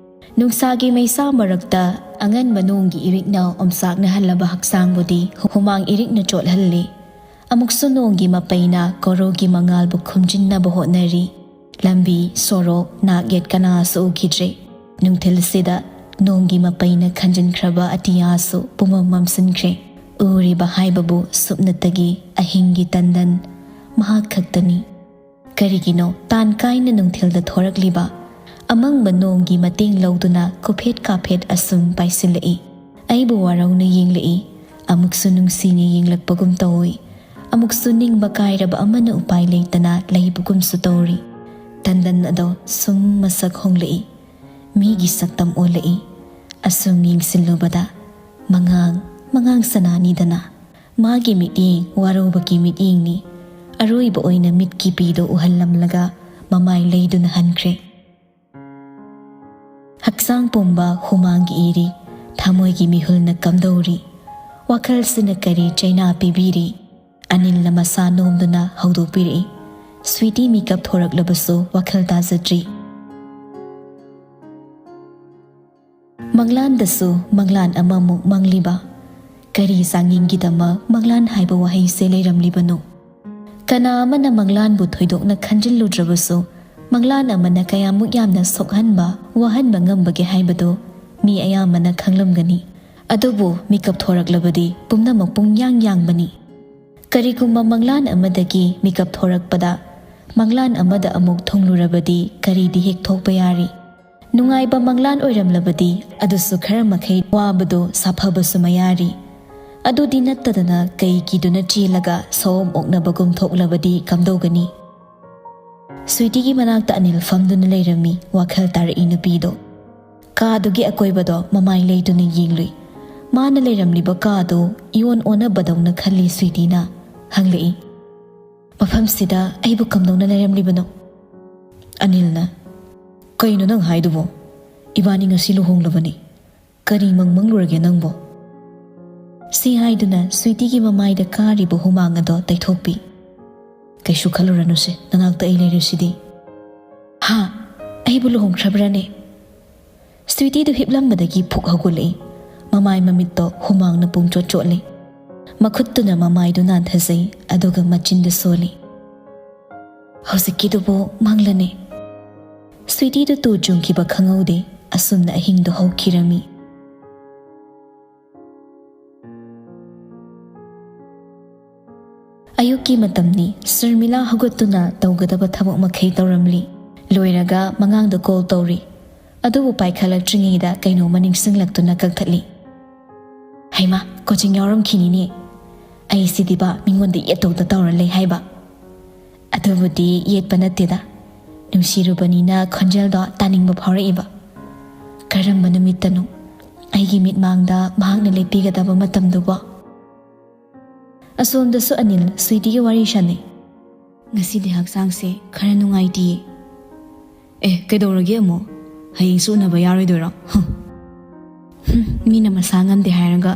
ꯅꯨꯡꯁꯥꯒꯤ ꯃꯩꯁꯥ ꯃꯔꯛꯇ ꯑꯉꯟꯕ ꯅꯣꯡꯒꯤ ꯏꯔꯤꯛꯅ ꯑꯣꯝꯆꯥꯛꯅꯍꯜꯂꯕ ꯍꯛꯆꯥꯡꯕꯨꯗꯤ ꯍꯨꯃꯥꯡ ꯏꯔꯤꯛꯅ ꯆꯣꯠꯍꯜꯂꯤ꯫ ꯑꯃꯨꯛꯁꯨ ꯅꯣꯡꯒꯤ ꯃꯄꯩꯅ ꯀꯣꯔꯧꯒꯤ ꯃꯉꯥꯜꯕꯨ ꯈꯨꯝꯖꯤꯟꯅꯕ ꯍꯣꯠꯅꯔꯤ꯫ ꯂꯝꯕꯤ, ꯁꯣꯔꯣꯛ, ꯅꯥꯛ ꯌꯦꯠ ꯀꯅꯥꯁꯨ ꯎꯈꯤꯗ꯭ꯔꯦ꯫ ꯅꯨꯡꯊꯤꯜꯁꯤꯗ ꯅꯣꯡꯒꯤ ꯃꯄꯩꯅ ꯈꯟꯖꯤꯟꯈ꯭ꯔꯕ ꯑꯇꯤꯌꯥꯁꯨ ꯄꯨꯃꯝ ꯃꯝꯁꯤꯟꯈ꯭ꯔꯦ꯫ ꯎꯔꯤꯕ ꯍꯥꯏꯕꯕꯨ ꯁꯨꯞꯅꯇꯒꯤ ꯑꯍꯤꯡꯒꯤ ꯇꯟꯗꯟ, ꯃꯍꯥꯛ ꯈꯛꯇꯅꯤ꯫ ꯀꯔꯤꯒꯤꯅꯣ ꯇꯥꯟ ꯀꯥꯏꯅ ꯅꯨꯡꯊꯤꯜꯗ ꯊꯣꯔꯛꯂꯤꯕ? ꯑꯃꯪꯕ ꯅꯣꯡꯒꯤ ꯃꯇꯦꯡ ꯂꯧꯗꯨꯅ ꯀꯨꯐꯦꯠ ꯀꯥꯐꯦꯠ ꯑꯁꯨꯝ ꯄꯥꯏꯁꯤꯜꯂꯛꯏ꯫ ꯑꯩꯕꯨ ꯋꯥꯔꯧꯅ ꯌꯦꯡꯂꯛꯏ꯫ ꯑꯃꯨꯛꯁꯨ ꯅꯨꯡꯁꯤꯅ ꯌꯦꯡꯂꯛꯄꯒꯨꯝ ꯇꯧꯏ꯫ ꯑꯃꯨꯛꯁꯨ ꯅꯤꯡꯕ ꯀꯥꯏꯔꯕ ꯑꯃꯅ ꯎꯄꯥꯏ ꯂꯩꯇꯅ ꯂꯩꯕꯒꯨꯝꯁꯨ ꯇꯧꯔꯤ꯫ ꯇꯟꯗꯟ ꯑꯗꯣ ꯁꯨꯝ ꯃꯁꯛ ꯍꯣꯡꯂꯛꯏ꯫ ꯃꯤꯒꯤ ꯁꯛꯇꯝ ꯑꯣꯜꯂꯛꯏ꯫ ꯑꯁꯨꯝ ꯌꯦꯡꯁꯤꯜꯂꯨꯕꯗ ꯃꯉꯥꯡ, ꯃꯉꯥꯡ ꯁꯅꯥꯅꯤꯗꯅ꯫ ꯃꯥꯒꯤ ꯃꯤꯠꯌꯦꯡ ꯋꯥꯔꯧꯕꯒꯤ ꯃꯤꯠꯌꯦꯡꯅꯤ꯫ ꯑꯔꯣꯏꯕ ꯑꯣꯏꯅ ꯃꯤꯠꯀꯤ ꯄꯤꯗꯣ ꯎꯍꯜꯂꯝꯂꯒ ꯃꯃꯥꯏ ꯂꯩꯗꯨꯅ ꯍꯟꯈ꯭ꯔꯦ꯫ ꯍꯛꯆꯥꯡ ꯄꯨꯝꯕ ꯍꯨꯃꯥꯡꯒꯤ ꯏꯔꯤ, ꯊꯃꯣꯏꯒꯤ ꯃꯤꯍꯨꯜꯅ ꯀꯝꯗꯧꯔꯤ? ꯋꯥꯈꯜꯁꯤꯅ ꯀꯔꯤ ꯆꯩꯅꯥ ꯄꯤꯕꯤꯔꯤ? ꯑꯅꯤꯜꯅ ꯃꯁꯥ ꯅꯣꯝꯗꯨꯅ ꯍꯧꯗꯣꯛꯄꯤꯔꯛꯏ꯫ ꯁ꯭ꯋꯤꯇꯤ ꯃꯤꯀꯞ ꯊꯣꯔꯛꯂꯕꯁꯨ ꯋꯥꯈꯜ ꯇꯥꯖꯗ꯭ꯔꯤ꯫ ꯃꯪꯂꯥꯟꯗꯁꯨ ꯃꯪꯂꯥꯟ ꯑꯃꯃꯨꯛ ꯃꯪꯂꯤꯕ꯫ ꯀꯔꯤ ꯆꯥꯡꯌꯦꯡꯒꯤꯗꯃꯛ ꯃꯪꯂꯥꯟ ꯍꯥꯏꯕ ꯋꯥꯍꯩꯁꯦ ꯂꯩꯔꯝꯂꯤꯕꯅꯣ? ꯀꯅꯥ ꯑꯃꯅ ꯃꯪꯂꯥꯟꯕꯨ ꯊꯣꯏꯗꯣꯛꯅ ꯈꯟꯖꯤꯜꯂꯨꯗ꯭ꯔꯕꯁꯨ, ꯃꯪꯂꯥꯟ ꯑꯃꯅ ꯀꯌꯥꯃꯨꯛ ꯌꯥꯝꯅ ꯁꯣꯛꯍꯟꯕ, ꯋꯥꯍꯟꯕ ꯉꯝꯕꯒꯦ ꯍꯥꯏꯕꯗꯨ ꯃꯤ ꯑꯌꯥꯝꯕꯅ ꯈꯪꯂꯝꯒꯅꯤ꯫ ꯑꯗꯨꯕꯨ ꯃꯤꯀꯞ ꯊꯣꯔꯛꯂꯕꯗꯤ ꯄꯨꯝꯅꯃꯛ ꯄꯨꯡꯌꯥꯡ ꯌꯥꯡꯕꯅꯤ꯫ ꯀꯔꯤꯒꯨꯝꯕ ꯃꯪꯂꯥꯟ ꯑꯃꯗꯒꯤ ꯃꯤꯀꯞ ꯊꯣꯔꯛꯄꯗ ꯃꯪꯂꯥꯟ ꯑꯃꯗ ꯑꯃꯨꯛ ꯊꯨꯡꯂꯨꯔꯕꯗꯤ ꯀꯔꯤꯗꯤ ꯍꯦꯛ ꯊꯣꯛꯄ ꯌꯥꯔꯤ? ꯅꯨꯡꯉꯥꯏꯕ ꯃꯪꯂꯥꯟ ꯑꯣꯏꯔꯝꯂꯕꯗꯤ ꯑꯗꯨꯁꯨ ꯈꯔ ꯃꯈꯩ ꯋꯥꯕꯗꯨ ꯁꯥꯐꯕꯁꯨ ꯃꯌꯥꯔꯤ꯫ ꯑꯗꯨꯗꯤ ꯅꯠꯇꯗꯅ ꯀꯩꯒꯤꯗꯨꯅ ꯆꯦꯜꯂꯒ ꯁꯑꯣꯝ ꯑꯣꯛꯅꯕꯒꯨꯝ ꯊꯣꯛꯂꯕꯗꯤ ꯀꯝꯗꯧꯒꯅꯤ? ꯁ꯭ꯋꯤꯇꯤꯒꯤ ꯃꯅꯥꯛꯇ ꯑꯅꯤꯜ ꯐꯝꯗꯨꯅ ꯂꯩꯔꯝꯃꯤ꯫ ꯋꯥꯈꯜ ꯇꯥꯔꯛꯏ ꯅꯨꯄꯤꯗꯣ꯫ ꯀꯥꯗꯨꯒꯤ ꯑꯀꯣꯏꯕꯗꯣ ꯃꯃꯥꯏ ꯂꯩꯗꯨꯅ ꯌꯦꯡꯂꯨꯏ꯫ ꯃꯥꯅ ꯂꯩꯔꯝꯂꯤꯕ ꯀꯥꯗꯨ ꯏꯑꯣꯟ ꯑꯣꯟꯅꯕꯗꯧꯅ ꯈꯜꯂꯤ ꯁ꯭ꯋꯤꯇꯤꯅ꯫ ꯍꯪꯂꯛꯏ, "ꯃꯐꯝꯁꯤꯗ ꯑꯩꯕꯨ ꯀꯝꯗꯧꯅ ꯂꯩꯔꯝꯂꯤꯕꯅꯣ?" ꯑꯅꯤꯜꯅ, "ꯀꯩꯅꯣ ꯅꯪ ꯍꯥꯏꯗꯨꯕꯣ? ꯏꯕꯥꯅꯤ ꯉꯁꯤ ꯂꯨꯍꯣꯡꯂꯕꯅꯤ꯫ ꯀꯔꯤ ꯃꯪ ꯃꯪꯂꯨꯔꯒꯦ ꯅꯪꯕꯣ?" ꯁꯤ ꯍꯥꯏꯗꯨꯅ ꯁ꯭ꯋꯤꯇꯤꯒꯤ ꯃꯃꯥꯏꯗ ꯀꯥꯔꯤꯕ ꯍꯨꯃꯥꯡ ꯑꯗꯣ ꯇꯩꯊꯣꯛꯄꯤ꯫ "ꯀꯩꯁꯨ ꯈꯜꯂꯨꯔꯅꯨꯁꯦ, ꯅꯅꯥꯛꯇ ꯑꯩ ꯂꯩꯔꯤꯁꯤꯗꯤ"꯫ "ꯍꯥ? ꯑꯩꯕꯨ ꯂꯨꯍꯣꯡꯈ꯭ꯔꯕ꯭ꯔꯥꯅꯦ?" ꯁ꯭ꯋꯤꯇꯤꯗꯨ ꯍꯤꯞꯂꯝꯕꯗꯒꯤ ꯐꯨꯛ ꯍꯧꯒꯠꯂꯛꯏ꯫ ꯃꯃꯥꯏ ꯃꯃꯤꯠꯇꯣ ꯍꯨꯃꯥꯡꯅ ꯄꯨꯡꯆꯣꯠ ꯆꯣꯠꯂꯤ꯫ ꯃꯈꯨꯠꯇꯨꯅ ꯃꯃꯥꯏꯗꯨ ꯅꯥꯟꯊꯖꯩ, ꯑꯗꯨꯒ ꯃꯆꯤꯟꯗꯨ ꯁꯣꯜꯂꯤ꯫ "ꯍꯧꯖꯤꯛꯀꯤꯗꯨꯕꯨ ꯃꯪꯂꯅꯦ?" ꯁ꯭ꯋꯤꯇꯤꯗꯨ ꯇꯨ ꯆꯨꯡꯈꯤꯕ ꯈꯪꯍꯧꯗꯦ꯫ ꯑꯁꯨꯝꯅ ꯑꯍꯤꯡꯗꯨ ꯍꯧꯈꯤꯔꯝꯃꯤ꯫ ꯑꯌꯨꯛꯀꯤ ꯃꯇꯝꯅꯤ꯫ ꯁꯔꯃꯤꯂꯥ ꯍꯧꯒꯠꯇꯨꯅ ꯇꯧꯒꯗꯕ ꯊꯕꯛ ꯃꯈꯩ ꯇꯧꯔꯝꯂꯤ꯫ ꯂꯣꯏꯔꯒ ꯃꯉꯥꯡꯗ ꯀꯣꯜ ꯇꯧꯔꯤ꯫ ꯑꯗꯨꯕꯨ ꯄꯥꯏꯈꯠꯂꯛꯇ꯭ꯔꯤꯉꯩꯗ ꯀꯩꯅꯣꯝꯃ ꯅꯤꯡꯁꯤꯡꯂꯛꯇꯨꯅ ꯀꯛꯊꯠꯂꯤ꯫ "ꯍꯩꯃꯥ, ꯀꯣꯆꯤꯡ ꯌꯥꯎꯔꯝꯈꯤꯅꯤꯅꯦ꯫ ꯑꯩꯁꯤꯗꯤꯕ ꯃꯤꯉꯣꯟꯗ ꯌꯦꯠꯇꯧꯗ ꯇꯧꯔ ꯂꯩ ꯍꯥꯏꯕ꯫ ꯑꯗꯨꯕꯨꯗꯤ ꯌꯦꯠꯄ ꯅꯠꯇꯦꯗ꯫ ꯅꯨꯡꯁꯤꯔꯨꯕꯅꯤꯅ ꯈꯣꯟꯖꯦꯜꯗꯣ ꯇꯥꯅꯤꯡꯕ ꯐꯥꯎꯔꯛꯏꯕ꯫ ꯀꯔꯝꯕ ꯅꯨꯃꯤꯠꯇꯅꯣ ꯑꯩꯒꯤ ꯃꯤꯠꯃꯥꯡꯗ ꯃꯍꯥꯛꯅ ꯂꯦꯞꯄꯤꯒꯗꯕ ꯃꯇꯝꯗꯨꯕꯣ?" ꯑꯁꯣꯝꯗꯁꯨ ꯑꯅꯤꯜ ꯁ꯭ꯋꯤꯇꯤꯒ ꯋꯥꯔꯤ ꯁꯥꯟꯅꯩ꯫ "ꯉꯁꯤꯗꯤ ꯍꯛꯆꯥꯡꯁꯦ ꯈꯔ ꯅꯨꯡꯉꯥꯏꯇꯤꯌꯦ꯫" "ꯑꯦ, ꯀꯩꯗꯧꯔꯒꯦ ꯑꯃꯨꯛ? ꯍꯌꯦꯡꯁꯨ ꯎꯅꯕ ꯌꯥꯔꯣꯏꯗꯣꯏꯔꯣ?" "ꯍꯨꯝ, ꯃꯤꯅ ꯃꯁꯥ ꯉꯝꯗꯦ ꯍꯥꯏꯔꯒ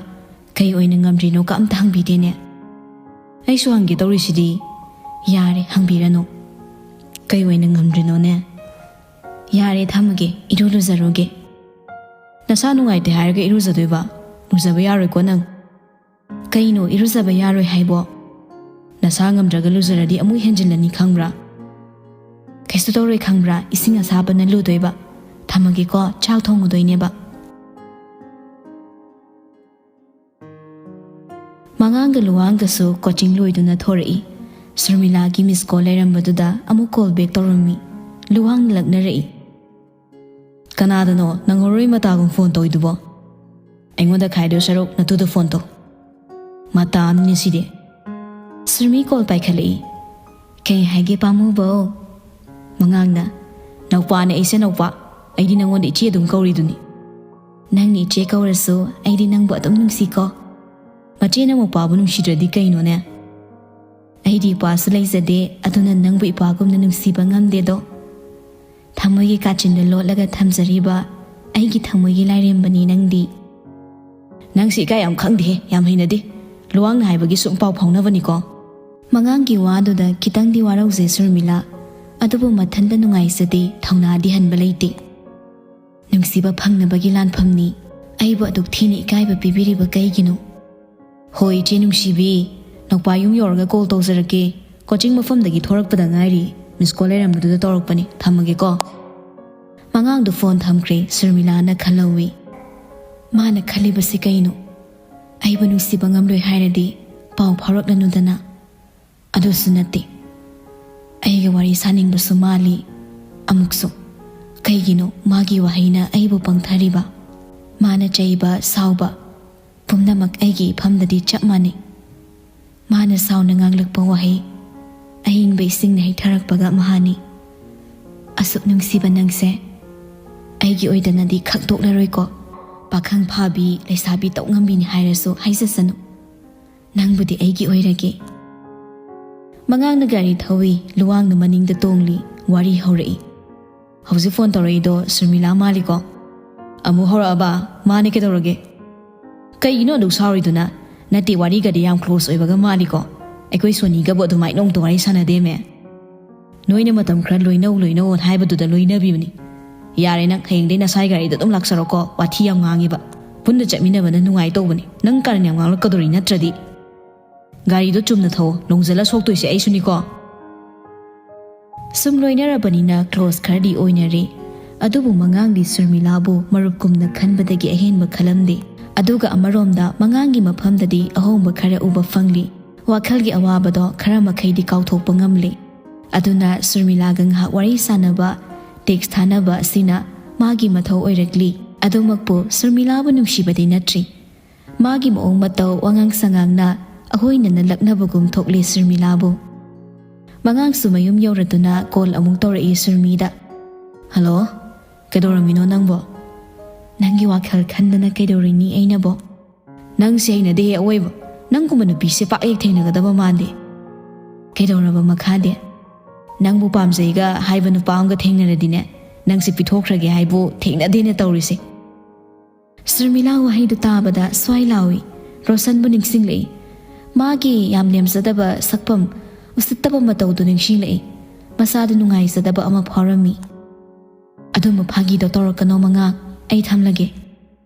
ꯀꯩ ꯑꯣꯏꯅ ꯉꯝꯗ꯭ꯔꯤꯅꯣ ꯀ ꯑꯝꯇ ꯍꯪꯕꯤꯗꯦꯅꯦ꯫ ꯑꯩꯁꯨ ꯍꯪꯒꯦ ꯇꯧꯔꯤꯁꯤꯗꯤ꯫" "ꯌꯥꯔꯦ, ꯍꯪꯕꯤꯔꯅꯨ꯫ ꯀꯩ ꯑꯣꯏꯅ ꯉꯝꯗ꯭ꯔꯤꯅꯣꯅꯦ?" "ꯌꯥꯔꯦ, ꯊꯝꯃꯒꯦ, ꯏꯔꯨ ꯂꯨꯖꯔꯨꯒꯦ꯫" "ꯅꯁꯥ ꯅꯨꯡꯉꯥꯏꯇꯦ ꯍꯥꯏꯔꯒ ꯏꯔꯨꯖꯗꯣꯏꯕ? ꯂꯨꯖꯕ ꯌꯥꯔꯣꯏꯀꯣ ꯅꯪ꯫" "ꯀꯩꯅꯣ ꯏꯔꯨꯖꯕ ꯌꯥꯔꯣꯏ ꯍꯥꯏꯕꯣ? ꯅꯁꯥ ꯉꯝꯗ꯭ꯔꯒ ꯂꯨꯖꯔꯗꯤ ꯑꯃꯨꯛ ꯍꯦꯟꯖꯤꯜꯂꯅꯤ ꯈꯪꯕ꯭ꯔꯥ?" "ꯀꯩꯁꯨ ꯇꯧꯔꯣꯏ ꯈꯪꯕ꯭ꯔꯥ? ꯏꯁꯤꯡ ꯑꯁꯥꯕꯅ ꯂꯨꯗꯣꯏꯕ꯫ ꯊꯝꯃꯒꯦꯀꯣ, ꯆꯥꯛ ꯊꯣꯡꯉꯨꯗꯣꯏꯅꯦꯕ꯫" ꯃꯉꯥꯡꯒ ꯂꯨꯋꯥꯡꯒꯁꯨ ꯀꯣꯆꯤꯡ ꯂꯣꯏꯗꯨꯅ ꯊꯣꯔꯛꯏ꯫ ꯁꯔꯃꯤꯂꯥꯒꯤ ꯃꯤꯁ ꯀꯣꯜ ꯂꯩꯔꯝꯕꯗꯨꯗ ꯑꯃꯨꯛ ꯀꯣꯜ ꯕꯦꯛ ꯇꯧꯔꯝꯃꯤ꯫ ꯂꯨꯋꯥꯡꯅ ꯂꯛꯅꯔꯛꯏ꯫ "ꯀꯅꯥꯗꯅꯣ ꯅꯪꯍꯧꯔꯣꯏ ꯃꯇꯥꯒꯨꯝ ꯐꯣꯟ ꯇꯧꯏꯗꯨꯕꯣ? ꯑꯩꯉꯣꯟꯗ ꯈꯥꯏꯗꯣꯏ ꯁꯔꯨꯛ ꯅꯇꯨꯗ ꯐꯣꯟ ꯇꯧ꯫ ꯃꯇꯥ ꯑꯃꯅꯤ ꯁꯤꯗꯤ꯫" ꯁꯨꯔꯃꯤ ꯀꯣꯜ ꯄꯥꯏꯈꯠꯂꯛꯏ꯫ "ꯀꯩ ꯍꯥꯏꯒꯦ ꯄꯥꯝꯃꯨꯕꯧ?" ꯃꯉꯥꯡꯅ, "ꯅꯧꯄꯥꯅꯦ ꯑꯩꯁꯦ ꯅꯧꯄꯥ꯫ ꯑꯩꯗꯤ ꯅꯪꯉꯣꯟꯗ ꯏꯆꯦ ꯑꯗꯨꯝ ꯀꯧꯔꯤꯗꯨꯅꯤ꯫" "ꯅꯪꯅ ꯏꯆꯦ ꯀꯧꯔꯁꯨ ꯑꯩꯗꯤ ꯅꯪꯕꯨ ꯑꯗꯨꯝ ꯅꯨꯡꯁꯤꯀꯣ꯫ ꯃꯆꯦꯅ ꯃꯧꯄꯥꯕꯨ ꯅꯨꯡꯁꯤꯗ꯭ꯔꯗꯤ ꯀꯩꯅꯣꯅꯦ?" "ꯑꯩꯗꯤ ꯏꯄꯥꯁꯨ ꯂꯩꯖꯗꯦ, ꯑꯗꯨꯅ ꯅꯪꯕꯨ ꯏꯄꯥꯒꯨꯝꯅ ꯅꯨꯡꯁꯤꯕ ꯉꯝꯗꯦꯗꯣ꯫ ꯊꯃꯣꯏꯒꯤ ꯀꯥꯆꯤꯟꯗ ꯂꯣꯠꯂꯒ ꯊꯝꯖꯔꯤꯕ ꯑꯩꯒꯤ ꯊꯃꯣꯏꯒꯤ ꯂꯥꯏꯔꯦꯝꯕꯅꯤ ꯅꯪꯗꯤ꯫" "ꯅꯪꯁꯤ ꯏꯀꯥꯏ ꯌꯥꯝ ꯈꯪꯗꯦꯍꯦ, ꯌꯥꯝ ꯍꯩꯅꯗꯦ꯫ ꯂꯨꯋꯥꯡꯅ ꯍꯥꯏꯕꯒꯤ ꯁꯨꯝ ꯄꯥꯎ ꯐꯥꯎꯅꯕꯅꯤꯀꯣ꯫ ꯃꯉꯥꯡꯒꯤ ꯋꯥꯗꯨꯗ ꯈꯤꯇꯪꯗꯤ ꯋꯥꯔꯧꯖꯩ ꯁꯨꯔꯃꯤꯂꯥ, ꯑꯗꯨꯕꯨ ꯃꯊꯟꯇ ꯅꯨꯡꯉꯥꯏꯖꯗꯦ, ꯊꯧꯅꯥꯗꯤ ꯍꯟꯕ ꯂꯩꯇꯦ꯫ ꯅꯨꯡꯁꯤꯕ ꯐꯪꯅꯕꯒꯤ ꯂꯥꯟꯐꯝꯅꯤ꯫ ꯑꯩꯕꯨ ꯑꯗꯨꯛ ꯊꯤꯅ ꯏꯀꯥꯏꯕ ꯄꯤꯕꯤꯔꯤꯕ ꯀꯩꯒꯤꯅꯣ? ꯍꯣꯏ, ꯏꯆꯦ ꯅꯨꯡꯁꯤꯕꯤ, ꯅꯧꯄꯥ ꯌꯨꯝ ꯌꯧꯔꯒ ꯀꯣꯜ ꯇꯧꯖꯔꯛꯀꯦ꯫ ꯀꯣꯆꯤꯡ ꯃꯐꯝꯗꯒꯤ ꯊꯣꯔꯛꯄꯗ ꯉꯥꯏꯔꯤ꯫ ꯃꯤꯁ ꯀꯣꯜ ꯂꯩꯔꯝꯕꯗꯨꯗ ꯇꯧꯔꯛꯄꯅꯤ꯫ ꯊꯝꯃꯒꯦꯀꯣ꯫ ꯃꯉꯥꯡꯗꯨ ꯐꯣꯟ ꯊꯝꯈ꯭ꯔꯦ꯫ ꯁꯨꯔꯃꯤꯂꯥꯅ ꯈꯜꯍꯧꯏ꯫ ꯃꯥꯅ ꯈꯜꯂꯤꯕꯁꯤ ꯀꯩꯅꯣ? ꯑꯩꯕꯨ ꯅꯨꯡꯁꯤꯕ ꯉꯝꯂꯣꯏ ꯍꯥꯏꯔꯗꯤ ꯄꯥꯎ ꯐꯥꯎꯔꯛꯂꯅꯨꯗꯅ꯫ ꯑꯗꯨꯁꯨ ꯅꯠꯇꯦ꯫ ꯑꯩꯒ ꯋꯥꯔꯤ ꯁꯥꯅꯤꯡꯕꯁꯨ ꯃꯥꯜꯂꯤ꯫ ꯑꯃꯨꯛꯁꯨ ꯀꯩꯒꯤꯅꯣ ꯃꯥꯒꯤ ꯋꯥꯍꯩꯅ ꯑꯩꯕꯨ ꯄꯪꯊꯔꯤꯕ? ꯃꯥꯅ ꯆꯩꯕ, ꯁꯥꯎꯕ, ꯄꯨꯝꯅꯃꯛ ꯑꯩꯒꯤ ꯏꯐꯝꯗꯗꯤ ꯆꯞ ꯃꯥꯟꯅꯩ꯫ ꯃꯥꯅ ꯁꯥꯎꯅ ꯉꯥꯡꯂꯛꯄ ꯋꯥꯍꯩ, ꯑꯏꯪꯕ ꯏꯁꯤꯡꯅ ꯍꯩꯊꯔꯛꯄꯒ ꯃꯍꯥꯅꯤ꯫ ꯑꯁꯨꯛ ꯅꯨꯡꯁꯤꯕ ꯅꯪꯁꯦ ꯑꯩꯒꯤ ꯑꯣꯏꯗꯅꯗꯤ ꯈꯪꯗꯣꯛꯂꯔꯣꯏꯀꯣ꯫ ꯄꯥꯈꯪ ꯐꯥꯕꯤ, ꯂꯩꯁꯥꯕꯤ ꯇꯧꯉꯝꯕꯤꯅꯤ ꯍꯥꯏꯔꯁꯨ ꯍꯥꯏꯖꯁꯅꯨ꯫ ꯅꯪꯕꯨꯗꯤ ꯑꯩꯒꯤ ꯑꯣꯏꯔꯒꯦ꯫ ꯃꯉꯥꯡꯅ ꯒꯥꯔꯤ ꯊꯧꯏ, ꯂꯨꯋꯥꯡꯅ ꯃꯅꯤꯡꯗ ꯇꯣꯡꯂꯤ꯫ ꯋꯥꯔꯤ ꯍꯧꯔꯛꯏ꯫ ꯍꯧꯖꯤꯛ ꯐꯣꯟ ꯇꯧꯔꯛꯏꯗꯣ ꯁꯨꯔꯃꯤꯂꯥ ꯃꯥꯜꯂꯤꯀꯣ? ꯑꯃꯨꯛ ꯍꯧꯔꯛꯑꯕ? ꯃꯥꯅꯦ, ꯀꯩꯗꯧꯔꯒꯦ? ꯀꯩꯒꯤꯅꯣ ꯑꯗꯨꯛ ꯁꯥꯎꯔꯤꯗꯨꯅ? ꯅꯠꯇꯦ, ꯋꯥꯔꯤꯒꯗꯤ ꯌꯥꯝ ꯀ꯭ꯂꯣꯁ ꯑꯣꯏꯕꯒ ꯃꯥꯜꯂꯤꯀꯣ? ꯑꯩꯈꯣꯏ ꯁꯣꯅꯤꯒꯕꯨ ꯑꯗꯨꯃꯥꯏꯅ ꯅꯣꯡꯇ ꯋꯥꯔꯤ ꯁꯥꯟꯅꯗꯦꯃꯦ꯫ ꯅꯣꯏꯅ ꯃꯇꯝ ꯈꯔ ꯂꯣꯏꯅꯧ ꯂꯣꯏꯅꯧ ꯍꯥꯏꯕꯗꯨꯗ ꯂꯣꯏꯅꯕꯤꯕꯅꯤ꯫ ꯌꯥꯔꯦ ꯅꯪ, ꯍꯌꯦꯡꯗꯩ ꯅꯁꯥꯏ ꯒꯥꯔꯤꯗ ꯑꯗꯨꯝ ꯂꯥꯛꯆꯔꯣꯀꯣ, ꯋꯥꯊꯤ ꯌꯥꯝ ꯉꯥꯡꯉꯤꯕ꯫ ꯄꯨꯟꯅ ꯆꯠꯃꯤꯟꯅꯕꯅ ꯅꯨꯡꯉꯥꯏ ꯇꯧꯕꯅꯤ, ꯅꯪ ꯀꯔꯟ ꯌꯥꯝ ꯉꯥꯡꯂꯛꯀꯗꯧꯔꯤ ꯅꯠꯇ꯭ꯔꯗꯤ꯫ ꯒꯥꯔꯤꯗꯣ ꯆꯨꯝꯅ ꯊꯧꯑꯣ, ꯂꯣꯡꯖꯜꯂ ꯁꯣꯛꯇꯣꯏꯁꯦ ꯑꯩꯁꯨꯅꯤꯀꯣ꯫ ꯁꯨꯝ ꯂꯣꯏꯅꯔꯕꯅꯤꯅ ꯀ꯭ꯂꯣꯁ ꯈꯔꯗꯤ ꯑꯣꯏꯅꯔꯦ꯫ ꯑꯗꯨꯕꯨ ꯃꯉꯥꯡꯗꯤ ꯁꯨꯔꯃꯤꯂꯥꯕꯨ ꯃꯔꯨꯞꯀꯨꯝꯅ ꯈꯟꯕꯗꯒꯤ ꯑꯍꯦꯟꯕ ꯈꯜꯂꯝꯗꯦ꯫ ꯑꯗꯨꯒ ꯑꯃꯔꯣꯝꯗ ꯃꯉꯥꯡꯒꯤ ꯃꯐꯝꯗꯗꯤ ꯑꯍꯣꯡꯕ ꯈꯔ ꯎꯕ ꯐꯪꯂꯤ꯫ ꯋꯥꯈꯜꯒꯤ ꯑꯋꯥꯕꯗꯣ ꯈꯔ ꯃꯈꯩꯗꯤ ꯀꯥꯎꯊꯣꯛꯄ ꯉꯝꯂꯤ꯫ ꯑꯗꯨꯅ ꯁꯨꯔꯃꯤꯂꯥꯒ ꯉꯥꯏꯍꯥꯛ ꯋꯥꯔꯤ ꯁꯥꯟꯅꯕ, ꯇꯦꯛꯁ ꯊꯥꯅꯕ ꯑꯁꯤꯅ ꯃꯥꯒꯤ ꯃꯊꯧ ꯑꯣꯏꯔꯛꯂꯤ꯫ ꯑꯗꯨꯃꯛꯄꯨ ꯁꯨꯔꯃꯤꯂꯥꯕꯨ ꯅꯨꯡꯁꯤꯕꯗꯤ ꯅꯠꯇ꯭ꯔꯤ꯫ ꯃꯥꯒꯤ ꯃꯑꯣꯡ ꯃꯇꯧ, ꯋꯥꯉꯥꯡ ꯁꯉꯥꯡꯅ ꯑꯍꯣꯏꯅꯅ ꯂꯛꯅꯕꯒꯨꯝ ꯊꯣꯛꯂꯤ ꯁꯨꯔꯃꯤꯂꯥꯕꯨ꯫ ꯃꯉꯥꯡꯁꯨ ꯃꯌꯨꯝ ꯌꯧꯔꯗꯨꯅ ꯀꯣꯜ ꯑꯃꯨꯛ ꯇꯧꯔꯛꯏ ꯁꯨꯔꯃꯤꯗ꯫ "ꯍꯜꯂꯣ, ꯀꯩꯗꯧꯔꯝꯃꯤꯅꯣ ꯅꯪꯕꯣ?" "ꯅꯪꯒꯤ ꯋꯥꯈꯜ ꯈꯟꯗꯅ ꯀꯩꯗꯧꯔꯤꯅꯤ ꯑꯩꯅꯕꯣ?" "ꯅꯪꯁꯦ ꯍꯩꯅꯗꯦꯍꯦ ꯑꯋꯣꯏꯕ꯫ ꯅꯪꯒꯨꯝꯕ ꯅꯨꯄꯤꯁꯦ ꯄꯥꯛ ꯍꯦꯛ ꯊꯦꯡꯅꯒꯗꯕ ꯃꯥꯟꯗꯦ꯫" "ꯀꯩꯗꯧꯔꯕ ꯃꯈꯥꯗꯤ?" "ꯅꯪꯕꯨ ꯄꯥꯝꯖꯩꯒ ꯍꯥꯏꯕ ꯅꯨꯄꯥ ꯑꯃꯒ ꯊꯦꯡꯅꯔꯗꯤꯅꯦ, ꯅꯪꯁꯦ ꯄꯤꯊꯣꯛꯈ꯭ꯔꯒꯦ ꯍꯥꯏꯕꯨ ꯊꯦꯡꯅꯗꯦꯅ ꯇꯧꯔꯤꯁꯦ꯫" ꯁꯨꯔꯃꯤꯂꯥ ꯋꯥꯍꯩꯗꯨ ꯇꯥꯕꯗ ꯁ꯭ꯋꯥꯏ ꯂꯥꯎꯏ꯫ ꯔꯣꯁꯟꯕꯨ ꯅꯤꯡꯁꯤꯡꯂꯛꯏ꯫ ꯃꯥꯒꯤ ꯌꯥꯝ ꯂꯦꯝꯖꯗꯕ ꯁꯛꯐꯝ, ꯎꯁꯤꯠꯇꯕ ꯃꯇꯧꯗꯨ ꯅꯤꯡꯁꯤꯡꯂꯛꯏ꯫ ꯃꯁꯥꯗ ꯅꯨꯡꯉꯥꯏꯖꯗꯕ ꯑꯃ ꯐꯥꯎꯔꯝꯃꯤ꯫ "ꯑꯗꯨꯝꯕ ꯐꯥꯒꯤꯗꯣ ꯇꯧꯔꯛꯀꯅꯣ ꯃꯉꯥꯡ, ꯑꯩ ꯊꯝꯂꯒꯦ"꯫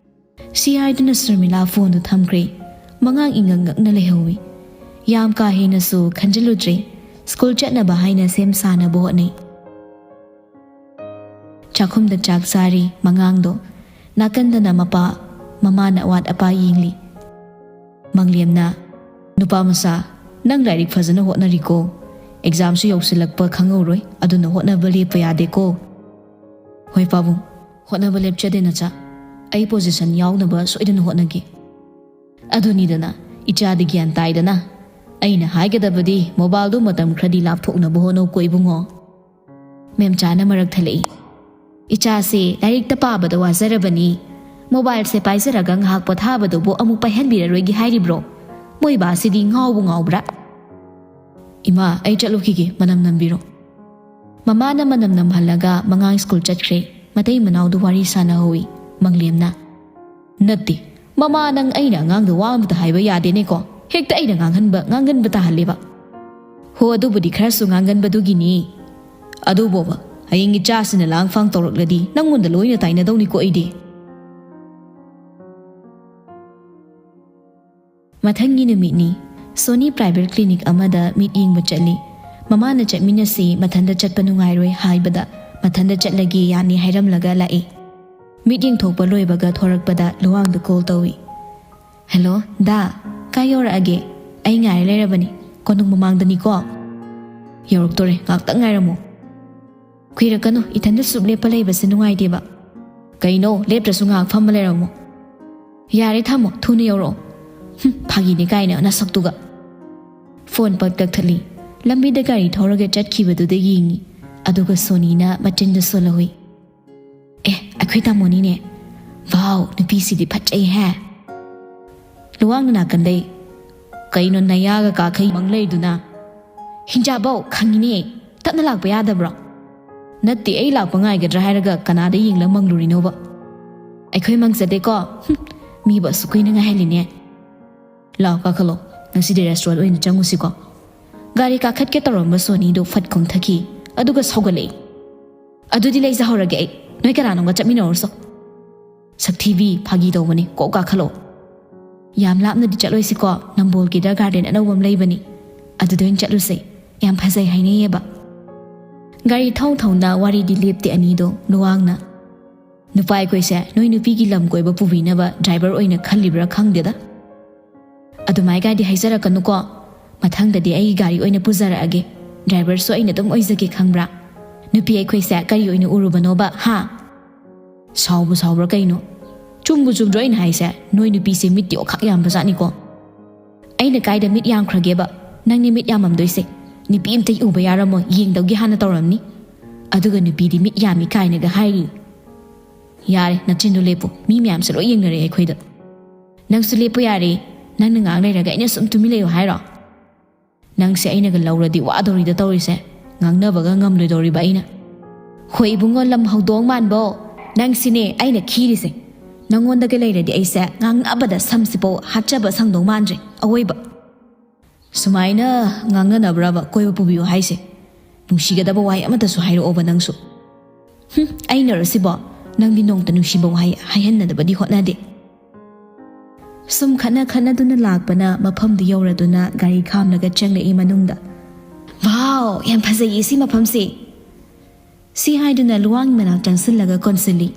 ꯁꯤ ꯍꯥꯏꯗꯨꯅ ꯁꯔꯃꯤꯂꯥ ꯐꯣꯟꯗꯨ ꯊꯝꯈ꯭ꯔꯦ꯫ ꯃꯉꯥꯡ ꯏꯉꯛ ꯉꯛꯅ ꯂꯩꯍꯧꯏ꯫ ꯌꯥꯝ ꯀꯥ ꯍꯦꯟꯅꯁꯨ ꯈꯟꯖꯤꯜꯂꯨꯗ꯭ꯔꯦ꯫ ꯁ꯭ꯀꯨꯜ ꯆꯠꯅꯕ ꯍꯥꯏꯅ ꯁꯦꯝ ꯁꯥꯅꯕ ꯍꯣꯠꯅꯩ꯫ ꯆꯥꯛꯈꯨꯝꯗ ꯆꯥꯛ ꯆꯥꯔꯤ ꯃꯉꯥꯡꯗꯣ꯫ ꯅꯥꯀꯟꯗꯅ ꯃꯄꯥ, ꯃꯃꯥꯅ ꯑꯋꯥꯠ ꯑꯄꯥ ꯌꯦꯡꯂꯤ꯫ ꯃꯪꯂꯦꯝꯅ, "ꯅꯨꯄꯥ ꯃꯆꯥ, ꯅꯪ ꯂꯥꯏꯔꯤꯛ ꯐꯖꯅ ꯍꯣꯠꯅꯔꯤꯀꯣ꯫ ꯑꯦꯛꯖꯥꯝꯁꯨ ꯌꯧꯁꯤꯜꯂꯛꯄ ꯈꯪꯍꯧꯔꯣꯏ, ꯑꯗꯨꯅ ꯍꯣꯠꯅꯕ ꯂꯦꯞꯄ ꯌꯥꯗꯦꯀꯣ"꯫ "ꯍꯣꯏ ꯄꯥꯕꯨꯡ, ꯍꯣꯠꯅꯕ ꯂꯦꯞꯆꯗꯦ ꯅꯆꯥ꯫ ꯑꯩ ꯄꯣꯖꯤꯁꯟ ꯌꯥꯎꯅꯕ ꯁꯣꯏꯗꯅ ꯍꯣꯠꯅꯒꯦ"꯫ "ꯑꯗꯨꯅꯤꯗꯅ, ꯏꯆꯥꯗꯤ ꯒ꯭ꯌꯥꯟ ꯇꯥꯏꯗꯅ꯫ ꯑꯩꯅ ꯍꯥꯏꯒꯗꯕꯗꯤ ꯃꯣꯕꯥꯏꯜꯗꯨ ꯃꯇꯝ ꯈꯔꯗꯤ ꯂꯥꯞꯊꯣꯛꯅꯕ ꯍꯣꯠꯅꯧꯀꯣ ꯏꯕꯨꯡꯉꯣ"꯫ ꯃꯦꯝꯆꯥꯅ ꯃꯔꯛ ꯊꯠꯂꯛꯏ꯫ "ꯏꯆꯥꯁꯦ ꯂꯥꯏꯔꯤꯛꯇ ꯄꯥꯕꯗ ꯋꯥꯖꯔꯕꯅꯤ꯫ ꯃꯣꯕꯥꯏꯜꯁꯦ ꯄꯥꯏꯖꯔꯒ ꯉꯥꯏꯍꯥꯛ ꯄꯣꯊꯥꯕꯗꯨꯕꯨ ꯑꯃꯨꯛ ꯄꯥꯏꯍꯟꯕꯤꯔꯔꯣꯏꯒꯦ ꯍꯥꯏꯔꯤꯕ꯭ꯔꯣ? ꯃꯣꯏ ꯕꯥꯁꯤꯗꯤ ꯉꯥꯎꯕꯨ ꯉꯥꯎꯕ꯭ꯔꯥ?" "ꯏꯃꯥ, ꯑꯩ ꯆꯠꯂꯨꯈꯤꯒꯦ, ꯃꯅꯝ ꯅꯝꯕꯤꯔꯣ"꯫ ꯃꯃꯥꯅ ꯃꯅꯝ ꯅꯝꯍꯜꯂꯒ ꯃꯉꯥꯡ ꯁ꯭ꯀꯨꯜ ꯆꯠꯈ꯭ꯔꯦ꯫ ꯃꯇꯩ ꯃꯅꯥꯎꯗꯨ ꯋꯥꯔꯤ ꯁꯥꯟꯅꯍꯧꯏ꯫ ꯃꯪꯂꯦꯝꯅ, "ꯅꯠꯇꯦ, ꯃꯃꯥ, ꯅꯪ ꯑꯩꯅ ꯑꯉꯥꯡꯗ ꯋꯥ ꯑꯃꯇ ꯍꯥꯏꯕ ꯌꯥꯗꯦꯅꯦꯀꯣ꯫ ꯍꯦꯛꯇ ꯑꯩꯅ ꯉꯥꯡꯍꯟꯕ, ꯉꯥꯡꯒꯟꯕ ꯇꯥꯍꯜꯂꯦꯕ"꯫ "ꯍꯣ, ꯑꯗꯨꯕꯨꯗꯤ ꯈꯔꯁꯨ ꯉꯥꯡꯒꯟꯕꯗꯨꯒꯤꯅꯤ꯫ ꯑꯗꯨꯕꯣꯕ, ꯍꯌꯦꯡ ꯏꯆꯥꯁꯤꯅ ꯂꯥꯡ ꯐꯥꯡ ꯇꯧꯔꯛꯂꯗꯤ ꯅꯪꯉꯣꯟꯗ ꯂꯣꯏꯅ ꯇꯥꯏꯅꯗꯧꯅꯤꯀꯣ ꯑꯩꯗꯤ"꯫ ꯃꯊꯪꯒꯤ ꯅꯨꯃꯤꯠꯅꯤ꯫ ꯁꯣꯅꯤ ꯄ꯭ꯔꯥꯏꯚꯦꯠ ꯀ꯭ꯂꯤꯅꯤꯛ ꯑꯃꯗ ꯃꯤꯠ ꯌꯦꯡꯕ ꯆꯠꯂꯤ꯫ ꯃꯃꯥꯅ "ꯆꯠꯃꯤꯟꯅꯁꯤ, ꯃꯊꯟꯇ ꯆꯠꯄ ꯅꯨꯡꯉꯥꯏꯔꯣꯏ" ꯍꯥꯏꯕꯗ, "ꯃꯊꯟꯇ ꯆꯠꯂꯒꯦ, ꯌꯥꯅꯤ" ꯍꯥꯏꯔꯝꯂꯒ ꯂꯥꯛꯏ꯫ ꯃꯤꯠ ꯌꯦꯡꯊꯣꯛꯄ ꯂꯣꯏꯕꯒ ꯊꯣꯔꯛꯄꯗ ꯂꯨꯋꯥꯡꯗ ꯀꯣꯜ ꯇꯧꯏ꯫ "ꯍꯦꯜꯂꯣ, ꯗꯥ꯫ ꯀꯥꯏ ꯌꯧꯔꯛꯑꯒꯦ? ꯑꯩ ꯉꯥꯏꯔ ꯂꯩꯔꯕꯅꯤ꯫ ꯀꯣꯅꯨꯡ ꯃꯃꯥꯡꯗꯅꯤꯀꯣ"꯫ "ꯌꯧꯔꯛꯇꯣꯔꯦ, ꯉꯥꯛꯇꯪ ꯉꯥꯏꯔꯝꯃꯣ"꯫ "ꯀꯨꯏꯔꯛꯀꯅꯨ, ꯏꯊꯟꯗ ꯁꯨꯞ ꯂꯦꯞꯄ ꯂꯩꯕꯁꯦ ꯅꯨꯡꯉꯥꯏꯇꯦꯕ"꯫ "ꯀꯩꯅꯣ, ꯂꯦꯞꯇ꯭ꯔꯁꯨ ꯉꯥꯏꯍꯥꯛ ꯐꯝꯃ ꯂꯩꯔꯝꯃꯣ"꯫ "ꯌꯥꯔꯦ, ꯊꯝꯃꯣ, ꯊꯨꯅ ꯌꯧꯔꯛꯑꯣ"꯫ "ꯍꯨꯝ, ꯐꯥꯒꯤꯅꯦ ꯀꯥꯏꯅ ꯅꯁꯛꯇꯨꯒ"꯫ ꯐꯣꯟ ꯄꯛ ꯀꯛꯊꯠꯂꯤ꯫ ꯂꯝꯕꯤꯗ ꯒꯥꯔꯤ ꯊꯧꯔꯒ ꯆꯠꯈꯤꯕꯗꯨꯗ ꯌꯦꯡꯉꯤ꯫ ꯑꯗꯨꯒ ꯁꯣꯅꯤꯅ ꯃꯆꯤꯟꯗ ꯁꯣꯜꯍꯧꯏ꯫ "ꯑꯦ, ꯑꯩꯈꯣꯏ ꯇꯥꯃꯣꯅꯤꯅꯦ꯫ ꯋꯥꯎ, ꯅꯨꯄꯤꯁꯤꯗꯤ ꯐꯖꯩꯍꯦ"꯫ ꯂꯨꯋꯥꯡꯅ ꯅꯥꯀꯟꯗꯩ, "ꯀꯩꯅꯣ ꯅꯌꯥꯒ ꯀꯥꯈꯩ ꯃꯪ ꯂꯩꯗꯨꯅ?" "ꯍꯤꯡꯆꯥꯕꯧ, ꯈꯪꯉꯤꯅꯦ꯫ ꯇꯞꯅ ꯂꯥꯛꯄ ꯌꯥꯗꯕ꯭ꯔꯣ?" "ꯅꯠꯇꯦ, ꯑꯩ ꯂꯥꯛꯄ ꯉꯥꯏꯒꯗ꯭ꯔꯥ ꯍꯥꯏꯔꯒ ꯀꯅꯥꯗ ꯌꯦꯡꯂ ꯃꯪꯂꯨꯔꯤꯅꯣꯕ?" "ꯑꯩꯈꯣꯏ ꯃꯪꯖꯗꯦꯀꯣ꯫ ꯍꯨꯝ, ꯃꯤꯕꯨ ꯑꯁꯨꯛ ꯀꯨꯏꯅ ꯉꯥꯏꯍꯜꯂꯤꯅꯦ"꯫ "ꯂꯥꯎ, ꯀꯥꯈꯠꯂꯣ꯫ "ꯉꯁꯤꯗꯤ restaurant ꯑꯣꯏꯅ ꯆꯪꯉꯨꯁꯤꯀꯣ?" ꯒꯥꯔꯤ ꯀꯥꯈꯠꯀꯦ ꯇꯧꯔꯝꯕ ꯁꯣꯅꯤꯗꯨ ꯐꯠ ꯀꯨꯝꯊꯈꯤ, ꯑꯗꯨꯒ ꯁꯧꯒꯠꯂꯛꯏ꯫ "ꯑꯗꯨꯗꯤ ꯂꯩꯖꯍꯧꯔꯒꯦ ꯑꯩ, ꯅꯣꯏ ꯀꯅꯥꯅꯣꯝꯒ ꯆꯠꯃꯤꯟꯅꯧꯔꯁꯣ꯫ ꯁꯛꯊꯤꯕꯤ, ꯐꯥꯒꯤ ꯇꯧꯕꯅꯤ, ꯀꯣꯛ ꯀꯥꯈꯠꯂꯣ꯫ ꯌꯥꯝ ꯂꯥꯞꯅꯗꯤ ꯆꯠꯂꯣꯏꯁꯤꯀꯣ, ꯅꯝꯕꯣꯜꯒꯤꯗ garden ꯑꯅꯧꯕ ꯑꯃ ꯂꯩꯕꯅꯤ, ꯑꯗꯨꯗ ꯑꯣꯏꯅ ꯆꯠꯂꯨꯁꯦ, ꯌꯥꯝ ꯐꯖꯩ ꯍꯥꯏꯅꯩꯌꯦꯕ꯫" ꯒꯥꯔꯤ ꯊꯧ ꯊꯧꯅ ꯋꯥꯔꯤꯗꯤ ꯂꯦꯞꯇꯦ ꯑꯅꯤꯗꯣ꯫ ꯂꯨꯋꯥꯡꯅ, "ꯅꯨꯄꯥ ꯑꯩꯈꯣꯏꯁꯦ ꯅꯣꯏ ꯅꯨꯄꯤꯒꯤ ꯂꯝ ꯀꯣꯏꯕ ꯄꯨꯕꯤꯅꯕ driver ꯑꯣꯏꯅ ꯈꯜꯂꯤꯕ꯭ꯔꯥ ꯈꯪꯗꯦꯗ꯫ ꯑꯗꯨꯃꯥꯏꯒꯗꯤ ꯍꯥꯏꯖꯔꯛꯀꯅꯨꯀꯣ꯫ ꯃꯊꯪꯗꯗꯤ ꯑꯩꯒꯤ ꯒꯥꯔꯤ ꯑꯣꯏꯅ ꯄꯨꯖꯔꯛꯑꯒꯦ꯫ Driverꯁꯨ ꯑꯩꯅ ꯑꯗꯨꯝ ꯑꯣꯏꯖꯒꯦ, ꯈꯪꯕ꯭ꯔꯥ? ꯅꯨꯄꯤ ꯑꯩꯈꯣꯏꯁꯦ ꯀꯔꯤ ꯑꯣꯏꯅ ꯎꯔꯨꯕꯅꯣꯕ, ꯍꯥ?" "ꯁꯥꯎꯕꯨ ꯁꯥꯎꯕ꯭ꯔꯥ ꯀꯩꯅꯣ? ꯆꯨꯝꯕꯨ ꯆꯨꯝꯗ꯭ꯔꯣ ꯑꯩꯅ ꯍꯥꯏꯁꯦ? ꯅꯣꯏ ꯅꯨꯄꯤꯁꯦ ꯃꯤꯠꯇꯤ ꯑꯣꯈꯥꯛ ꯌꯥꯝꯕꯖꯥꯠꯅꯤꯀꯣ꯫ ꯑꯩꯅ ꯀꯥꯏꯗ ꯃꯤꯠ ꯌꯥꯝꯈ꯭ꯔꯒꯦꯕ? ꯅꯪꯅꯦ ꯃꯤꯠ ꯌꯥꯝꯃꯝꯗꯣꯏꯁꯦ꯫ ꯅꯨꯄꯤ ꯑꯝꯇ ꯎꯕ ꯌꯥꯔꯝꯃꯣꯏ, ꯌꯦꯡꯗꯧꯒꯤ ꯍꯥꯟꯅ ꯇꯧꯔꯝꯅꯤ꯫ ꯑꯗꯨꯒ ꯅꯨꯄꯤꯗꯤ ꯃꯤꯠ ꯌꯥꯝꯃꯤ ꯀꯥꯏꯅꯒ ꯍꯥꯏꯔꯤ꯫ ꯌꯥꯔꯦ, ꯅꯆꯤꯟꯗꯣ ꯂꯦꯞꯄꯨ꯫ ꯃꯤ ꯃꯌꯥꯝꯁꯦ ꯂꯣꯏ ꯌꯦꯡꯅꯔꯦ ꯑꯩꯈꯣꯏꯗ꯫ ꯅꯪꯁꯨ ꯂꯦꯞꯄꯨ ꯌꯥꯔꯦ꯫ ꯅꯪꯅ ꯉꯥꯡ ꯂꯩꯔꯒ ꯑꯩꯅ ꯁꯨꯝ ꯇꯨꯃꯤꯟ ꯂꯩꯌꯨ ꯍꯥꯏꯔꯣ? ꯅꯪꯁꯦ ꯑꯩꯅꯒ ꯂꯧꯔꯗꯤ ꯋꯥꯗꯧꯔꯤꯗ ꯇꯧꯔꯤꯁꯦ꯫ ꯉꯥꯡꯅꯕꯒ ꯉꯝꯂꯣꯏꯗꯧꯔꯤꯕ ꯑꯩꯅ꯫ ꯍꯣꯏ ꯏꯕꯨꯡꯉꯣ, ꯂꯝ ꯍꯧꯗꯣꯡ ꯃꯥꯟꯕꯣ, ꯅꯪꯁꯤꯅꯦ ꯑꯩꯅ ꯈꯤꯔꯤꯁꯦ꯫ ꯅꯪꯉꯣꯟꯗꯒ ꯂꯩꯔꯗꯤ ꯑꯩꯁꯦ ꯉꯥꯡꯅꯕꯗ ꯁꯝꯁꯤꯐꯥꯎ ꯍꯥꯠꯆꯕ ꯁꯪꯗꯧ ꯃꯥꯟꯗ꯭ꯔꯦ, ꯑꯋꯣꯏꯕ꯫ ꯁꯨꯃꯥꯏꯅ ꯉꯥꯡꯅꯅꯕ꯭ꯔꯕ ꯀꯣꯏꯕ ꯄꯨꯕꯤꯌꯨ ꯍꯥꯏꯁꯦ? ꯅꯨꯡꯁꯤꯒꯗꯕ ꯋꯥꯍꯩ ꯑꯃꯇꯁꯨ ꯍꯥꯏꯔꯛꯑꯣꯕ ꯅꯪꯁꯨ꯫ ꯍꯨꯝ, ꯑꯩꯅꯔꯣ ꯁꯤꯕꯣ? ꯅꯪꯗꯤ ꯅꯣꯡꯇ ꯅꯨꯡꯁꯤꯕ ꯋꯥꯍꯩ ꯍꯥꯏꯍꯟꯅꯗꯕꯗꯤ ꯍꯣꯠꯅꯗꯦ꯫ ꯁꯨꯝ ꯈꯠꯅ ꯈꯠꯅꯗꯨꯅ ꯂꯥꯛꯄꯅ ꯃꯐꯝꯗꯨ ꯌꯧꯔꯗꯨꯅ ꯒꯥꯔꯤ ꯈꯥꯝꯂꯒ ꯆꯪꯂꯛꯏ ꯃꯅꯨꯡꯗ꯫ "ꯋꯥꯎ, ꯌꯥꯝ ꯐꯖꯩꯌꯦ ꯁꯤ ꯃꯐꯝꯁꯦ!" ꯁꯤ ꯍꯥꯏꯗꯨꯅ ꯂꯨꯋꯥꯡ ꯃꯅꯥꯛ ꯆꯪꯁꯤꯜꯂꯒ ꯀꯣꯟꯁꯤꯜꯂꯤ꯫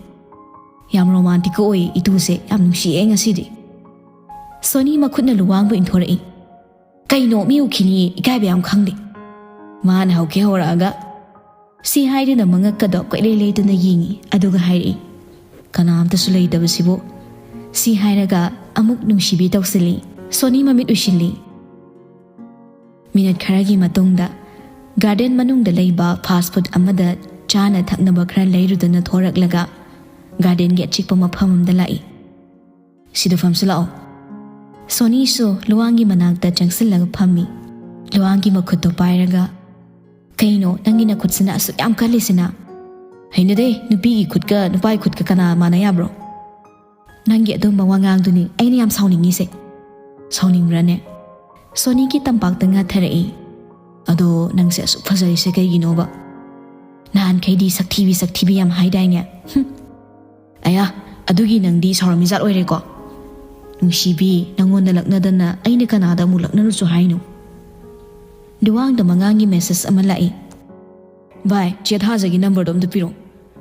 "ꯌꯥꯝ romantic ꯑꯣꯏ ꯏꯇꯨꯁꯦ, ꯌꯥꯝ ꯅꯨꯡꯁꯤꯌꯦ ꯉꯁꯤꯗꯤ꯫" ꯁꯣꯅꯤ ꯃꯈꯨꯠꯅ ꯂꯨꯋꯥꯡꯕꯨ ꯏꯟꯊꯣꯔꯛꯏ꯫ "ꯀꯩꯅꯣ, ꯃꯤ ꯎꯈꯤꯅꯤ, ꯏꯀꯥꯏꯕ ꯌꯥꯝ ꯈꯪꯗꯦ꯫" ꯃꯥꯅ ꯍꯧꯒꯦ ꯍꯧꯔꯛꯑꯒ ꯁꯤ ꯍꯥꯏꯗꯨꯅ ꯃꯉꯛꯀꯗꯣ ꯀꯣꯏꯂꯩ ꯂꯩꯗꯨꯅ ꯌꯦꯡꯉꯤ, ꯑꯗꯨꯒ ꯍꯥꯏꯔꯛꯏ, "ꯀꯅꯥꯝꯇꯁꯨ ꯂꯩꯇꯕꯁꯤꯕꯨ?" ꯁꯤ ꯍꯥꯏꯔꯒ ꯑꯃꯨꯛ ꯅꯨꯡꯁꯤꯕꯤ ꯇꯧꯁꯤꯜꯂꯤ꯫ ꯁꯣꯅꯤ ꯃꯃꯤꯠ ꯎꯏꯁꯤꯜꯂꯤ꯫ ꯃꯤꯅꯠ ꯈꯔꯒꯤ ꯃꯇꯨꯡꯗ garden ꯃꯅꯨꯡꯗ ꯂꯩꯕ fast food ꯑꯃꯗ ꯆꯥꯅ ꯊꯛꯅꯕ ꯈꯔ ꯂꯩꯔꯨꯗꯨꯅ ꯊꯣꯔꯛꯂꯒ gardenꯒꯤ ꯑꯆꯤꯛꯄ ꯃꯐꯝ ꯑꯃꯗ ꯂꯥꯛꯏ꯫ "ꯁꯤꯗ ꯐꯝꯁꯤ ꯂꯥꯛꯑꯣ꯫" ꯁꯣꯅꯤꯁꯨ ꯂꯨꯋꯥꯡꯒꯤ ꯃꯅꯥꯛꯇ ꯆꯪꯁꯤꯜꯂꯒ ꯐꯝꯃꯤ꯫ ꯂꯨꯋꯥꯡꯒꯤ ꯃꯈꯨꯠꯇꯣ ꯄꯥꯏꯔꯒ, "ꯀꯩꯅꯣ, ꯅꯪꯒꯤ ꯅꯈꯨꯠꯁꯤꯅ ꯑꯁꯨꯛ ꯌꯥꯝ ꯀꯜꯂꯤꯁꯤꯅ?" "ꯍꯩꯅꯗꯦ, ꯅꯨꯄꯤꯒꯤ ꯈꯨꯠꯀ ꯅꯨꯄꯥꯒꯤ ꯈꯨꯠꯀ ꯀꯅꯥ ꯃꯥꯟꯅ ꯌꯥꯕ꯭ꯔꯣ?" "ꯅꯪꯒꯤ ꯑꯗꯨꯝꯕ ꯋꯥꯉꯥꯡꯗꯨꯅꯤ ꯑꯩꯅ ꯌꯥꯝ ꯁꯥꯎꯅꯤꯡꯉꯤꯁꯦ꯫" "ꯁꯥꯎꯅꯤꯡꯕ꯭ꯔꯥꯅꯦ?" ꯁꯣꯅꯤꯒꯤ ꯇꯝꯄꯥꯛꯇ ꯉꯥꯊꯔꯛꯏ꯫ "ꯑꯗꯣ ꯅꯪꯁꯦ ꯑꯁꯨꯛ ꯐꯖꯔꯤꯁꯦ ꯀꯩꯒꯤꯅꯣꯕ? ꯅꯍꯥꯟꯈꯩꯗꯤ ꯁꯛꯊꯤꯕꯤ ꯁꯛꯊꯤꯕꯤ ꯌꯥꯝ ꯍꯥꯏꯗꯥꯏꯅꯦ? ꯍꯨꯝ꯫ ꯑꯌꯥ, ꯑꯗꯨꯒꯤ ꯅꯪꯗꯤ ꯁꯥꯎꯔꯝꯃꯤꯖꯥꯠ ꯑꯣꯏꯔꯦꯀꯣ? ꯅꯨꯡꯁꯤꯕꯤ, ꯅꯪꯉꯣꯟꯗ ꯂꯛꯅꯗꯅ ꯑꯩꯅ ꯀꯅꯥꯗ ꯑꯃꯨꯛ ꯂꯛꯅꯔꯨꯆꯣ ꯍꯥꯏꯅꯣ?" ꯂꯨꯋꯥꯡꯗ ꯃꯉꯥꯡꯒꯤ ꯃꯦꯁꯦꯖ ꯑꯃ ꯂꯥꯛꯏ꯫ "ꯚꯥꯏ, ꯆꯦ ꯊꯥꯖꯒꯤ ꯅꯝꯕꯔꯗꯣ ꯑꯝꯇ ꯄꯤꯔꯛꯑꯣ,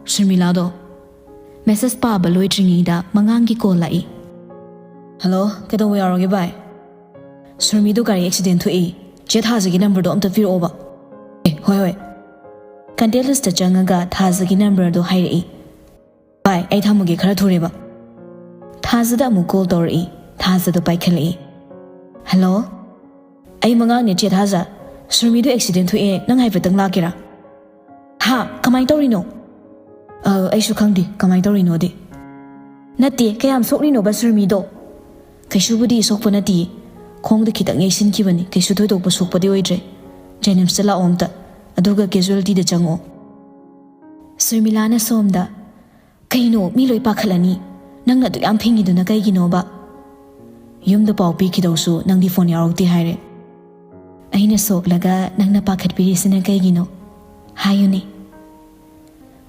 ꯁꯨꯔꯃꯤꯂꯥꯗꯣ꯫" ꯃꯦꯁꯦꯖ ꯄꯥꯕ ꯂꯣꯏꯗ꯭ꯔꯤꯉꯩꯗ ꯃꯉꯥꯡꯒꯤ ꯀꯣꯜ ꯂꯥꯛꯏ꯫ "ꯍꯜꯂꯣ, ꯀꯩꯗꯧꯕ ꯌꯥꯎꯔꯒꯦ ꯚꯥꯏ?" "ꯁꯨꯔꯃꯤꯗꯣ ꯒꯥꯔꯤ ꯑꯦꯛꯁꯤꯗꯦꯟ ꯊꯣꯛꯏ, ꯆꯦ ꯊꯥꯖꯒꯤ ꯅꯝꯕꯔꯗꯣ ꯑꯝꯇ ꯄꯤꯔꯛꯑꯣꯕ꯫" "ꯑꯦ, ꯍꯣꯏ ꯍꯣꯏ꯫" ꯀꯟꯇꯦꯛ ꯂꯤꯁꯇ ꯆꯪꯉꯒ ꯊꯥꯖꯒꯤ ꯅꯝꯕꯔꯗꯣ ꯍꯥꯏꯔꯛꯏ꯫ "ꯚꯥꯏ, ꯑꯩ ꯊꯝꯃꯒꯦ, ꯈꯔ ꯊꯨꯔꯦꯕ꯫" ꯊꯥꯖꯗ ꯑꯃꯨꯛ ꯀꯣꯜ ꯇꯧꯔꯛꯏ꯫ ꯊꯥꯖꯗ ꯄꯥꯏꯈꯠꯂꯛꯏ꯫ "ꯍꯜꯂꯣ, ꯑꯩ ꯃꯉꯥꯡꯅꯦ ꯆꯦ ꯊꯥꯖ꯫ ꯁꯨꯔꯃꯤꯗꯣ ꯑꯦꯛꯁꯤꯗꯦꯟ ꯊꯣꯛꯑꯦ, ꯅꯪ ꯍꯥꯏꯐꯦꯠꯇꯪ ꯂꯥꯛꯀꯦꯔꯥ?" "ꯍꯥ? ꯀꯃꯥꯏꯅ ꯇꯧꯔꯤꯅꯣ?" "ꯑ, ꯑꯩꯁꯨ ꯈꯪꯗꯦ ꯀꯃꯥꯏꯅ ꯇꯧꯔꯤꯅꯣꯗꯤ꯫" "ꯅꯠꯇꯦ, ꯀꯌꯥꯝ ꯁꯣꯛꯂꯤꯅꯣꯕ ꯁꯨꯔꯃꯤꯗꯣ?" "ꯀꯩꯁꯨꯕꯨꯗꯤ ꯁꯣꯛꯄ ꯅꯠꯇꯦ, ꯈꯣꯡꯗ ꯈꯤꯇꯪ ꯌꯩꯁꯤꯟꯈꯤꯕꯅꯤ, ꯀꯩꯁꯨ ꯊꯣꯏꯗꯣꯛꯄ ꯁꯣꯛꯄꯗꯤ ꯑꯣꯏꯗ꯭ꯔꯦ꯫ ꯖꯦꯅꯤꯝꯁꯇ ꯂꯥꯛꯑꯣ ꯑꯝꯇ, ꯑꯗꯨꯒ ꯀꯦꯖꯨꯋꯦꯜꯇꯤꯗ ꯆꯪꯉꯛꯑꯣ꯫" ꯁꯨꯔꯃꯤꯂꯥꯅ ꯁꯣꯝꯗ, "ꯀꯩꯅꯣ, ꯃꯤ ꯂꯣꯏ ꯄꯥꯈꯠꯂꯅꯤ꯫ ꯅꯪꯅ ꯑꯗꯨꯛ ꯌꯥꯝ ꯐꯤꯡꯉꯤꯗꯨꯅ ꯀꯩꯒꯤꯅꯣꯕ? ꯌꯨꯝꯗ ꯄꯥꯎ ꯄꯤꯈꯤꯗꯧꯁꯨ ꯅꯪꯗꯤ ꯐꯣꯟ ꯌꯥꯎꯔꯛꯇꯦ ꯍꯥꯏꯔꯦ꯫" "ꯑꯩꯅ ꯁꯣꯛꯂꯒ ꯅꯪꯅ ꯄꯥꯈꯠꯄꯤꯔꯤꯁꯤꯅ ꯀꯩꯒꯤꯅꯣ? ꯍꯥꯏꯌꯨꯅꯦ꯫"